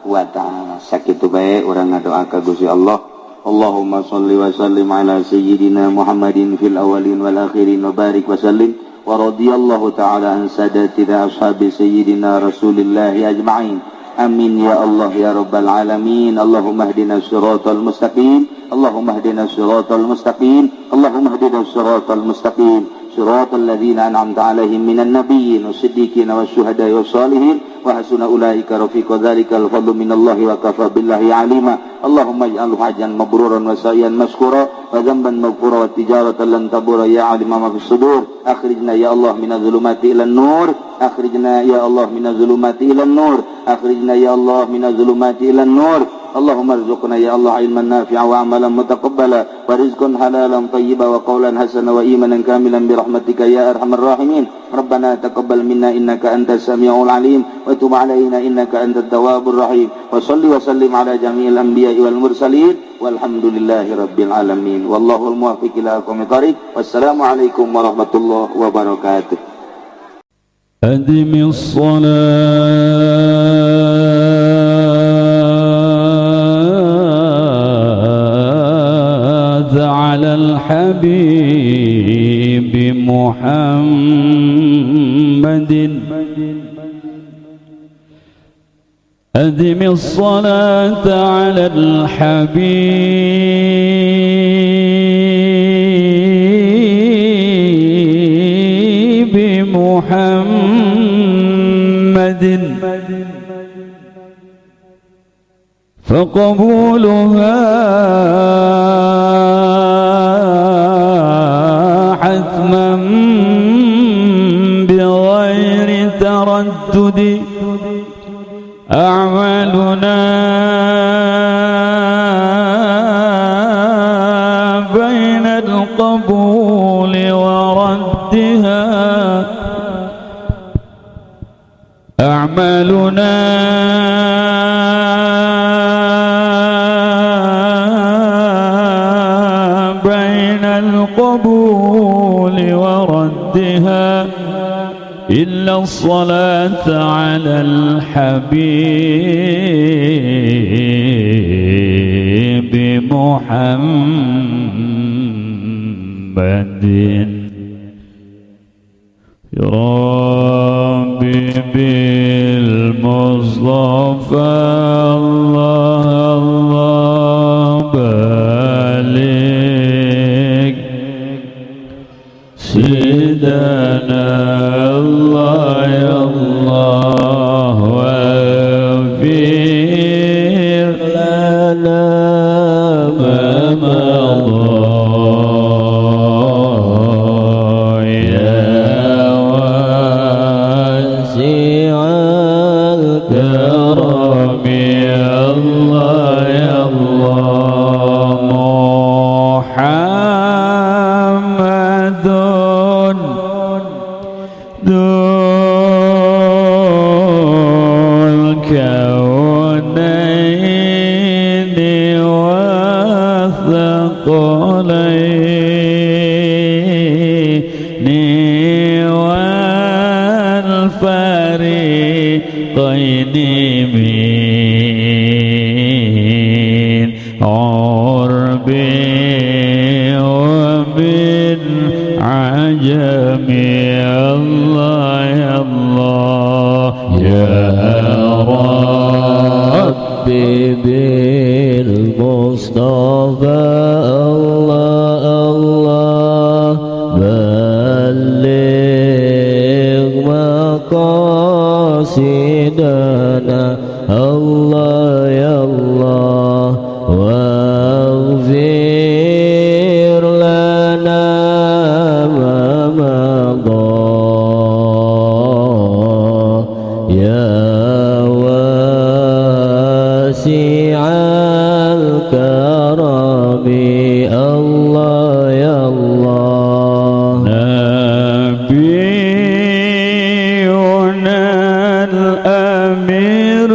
wa taala. Sakitu bae urang ngadoa ka Gusti Allah. Allahumma shalli wa sallim ala sayyidina Muhammadin fil awwalin wal akhirin wa barik wa sallim wa radiyallahu ta'ala an sadatina ashabi sayyidina Rasulillahi ajma'in. Amin ya Allah ya rabbal alamin. Allahumma hdina siratal mustaqim. Allahumma hdina siratal mustaqim. Allahumma hdina siratal mustaqim. Siratal ladzina an'amta alaihim minan nabiyyin wasiddiqin wasyuhada'i wassalihin wa hasuna ulaika rafiqa. Dzalikal fadlu minallahi wa kafa billahi alima. Allahumma ij'alhu hajjan mabruran wa sa'yan mashkura wa dhanban maghfura wa tijaratan lan tabura ya alima ma fis sudur. Akhrijna ya Allah minadh dhulumati ilan nur. Akhrijna ya Allah minadh dhulumati ilan nur. Akhrijna ya Allah minadh dhulumati ilan nur. Allahumma arzuqna ya Allah ilman nafi'a wa amalan mutaqabbala wa rizqan halalan thayyiba wa qawlan hasana wa imanan kamilan bi rahmatika ya arhamar rahimin. Rabbana taqabbal minna innaka antas samiul alim wa tub alaina innaka antat tawwabur rahim. Wa salli wa sallim ala jami'il anbiya'i wal mursalin walhamdulillahi rabbil alamin. Wallahul muwaffiq ila aqwamit thariq. Wassalamu alaikum warahmatullahi wabarakatuh. أدم الصلاة على الحبيب محمد أدم الصلاة على الحبيب محمد فقبولها حتما بغير تردد أعمالنا بين القبول وردها أعمالنا بين القبول وردها إلا الصلاة على الحبيب محمد ربي بالمصطفى الله الله بلغ سيدنا الله يا الله واغفر لنا ما مضى يا واسع الكرم يا الله يا الله محمد ذو الكونين والثقلين والفريقين من عرب ومن عجم الله يا الله يا ربي بالمصطفى الله الله بلغ مقاصدنا الله يا الله واغفر لنا ما مضى يا واسع الكرم الله يا الله نبينا الأمير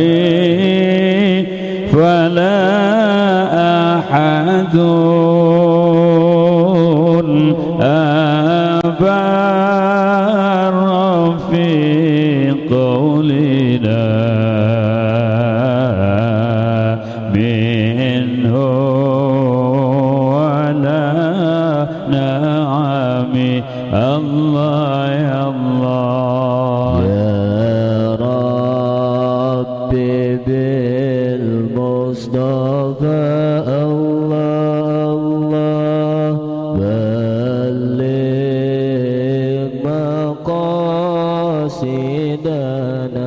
ناهي فلا أحد أبر في قولنا منه ولا نعم الله يا الله يا ربي بالمصطفى الله الله بلغ مقاصدنا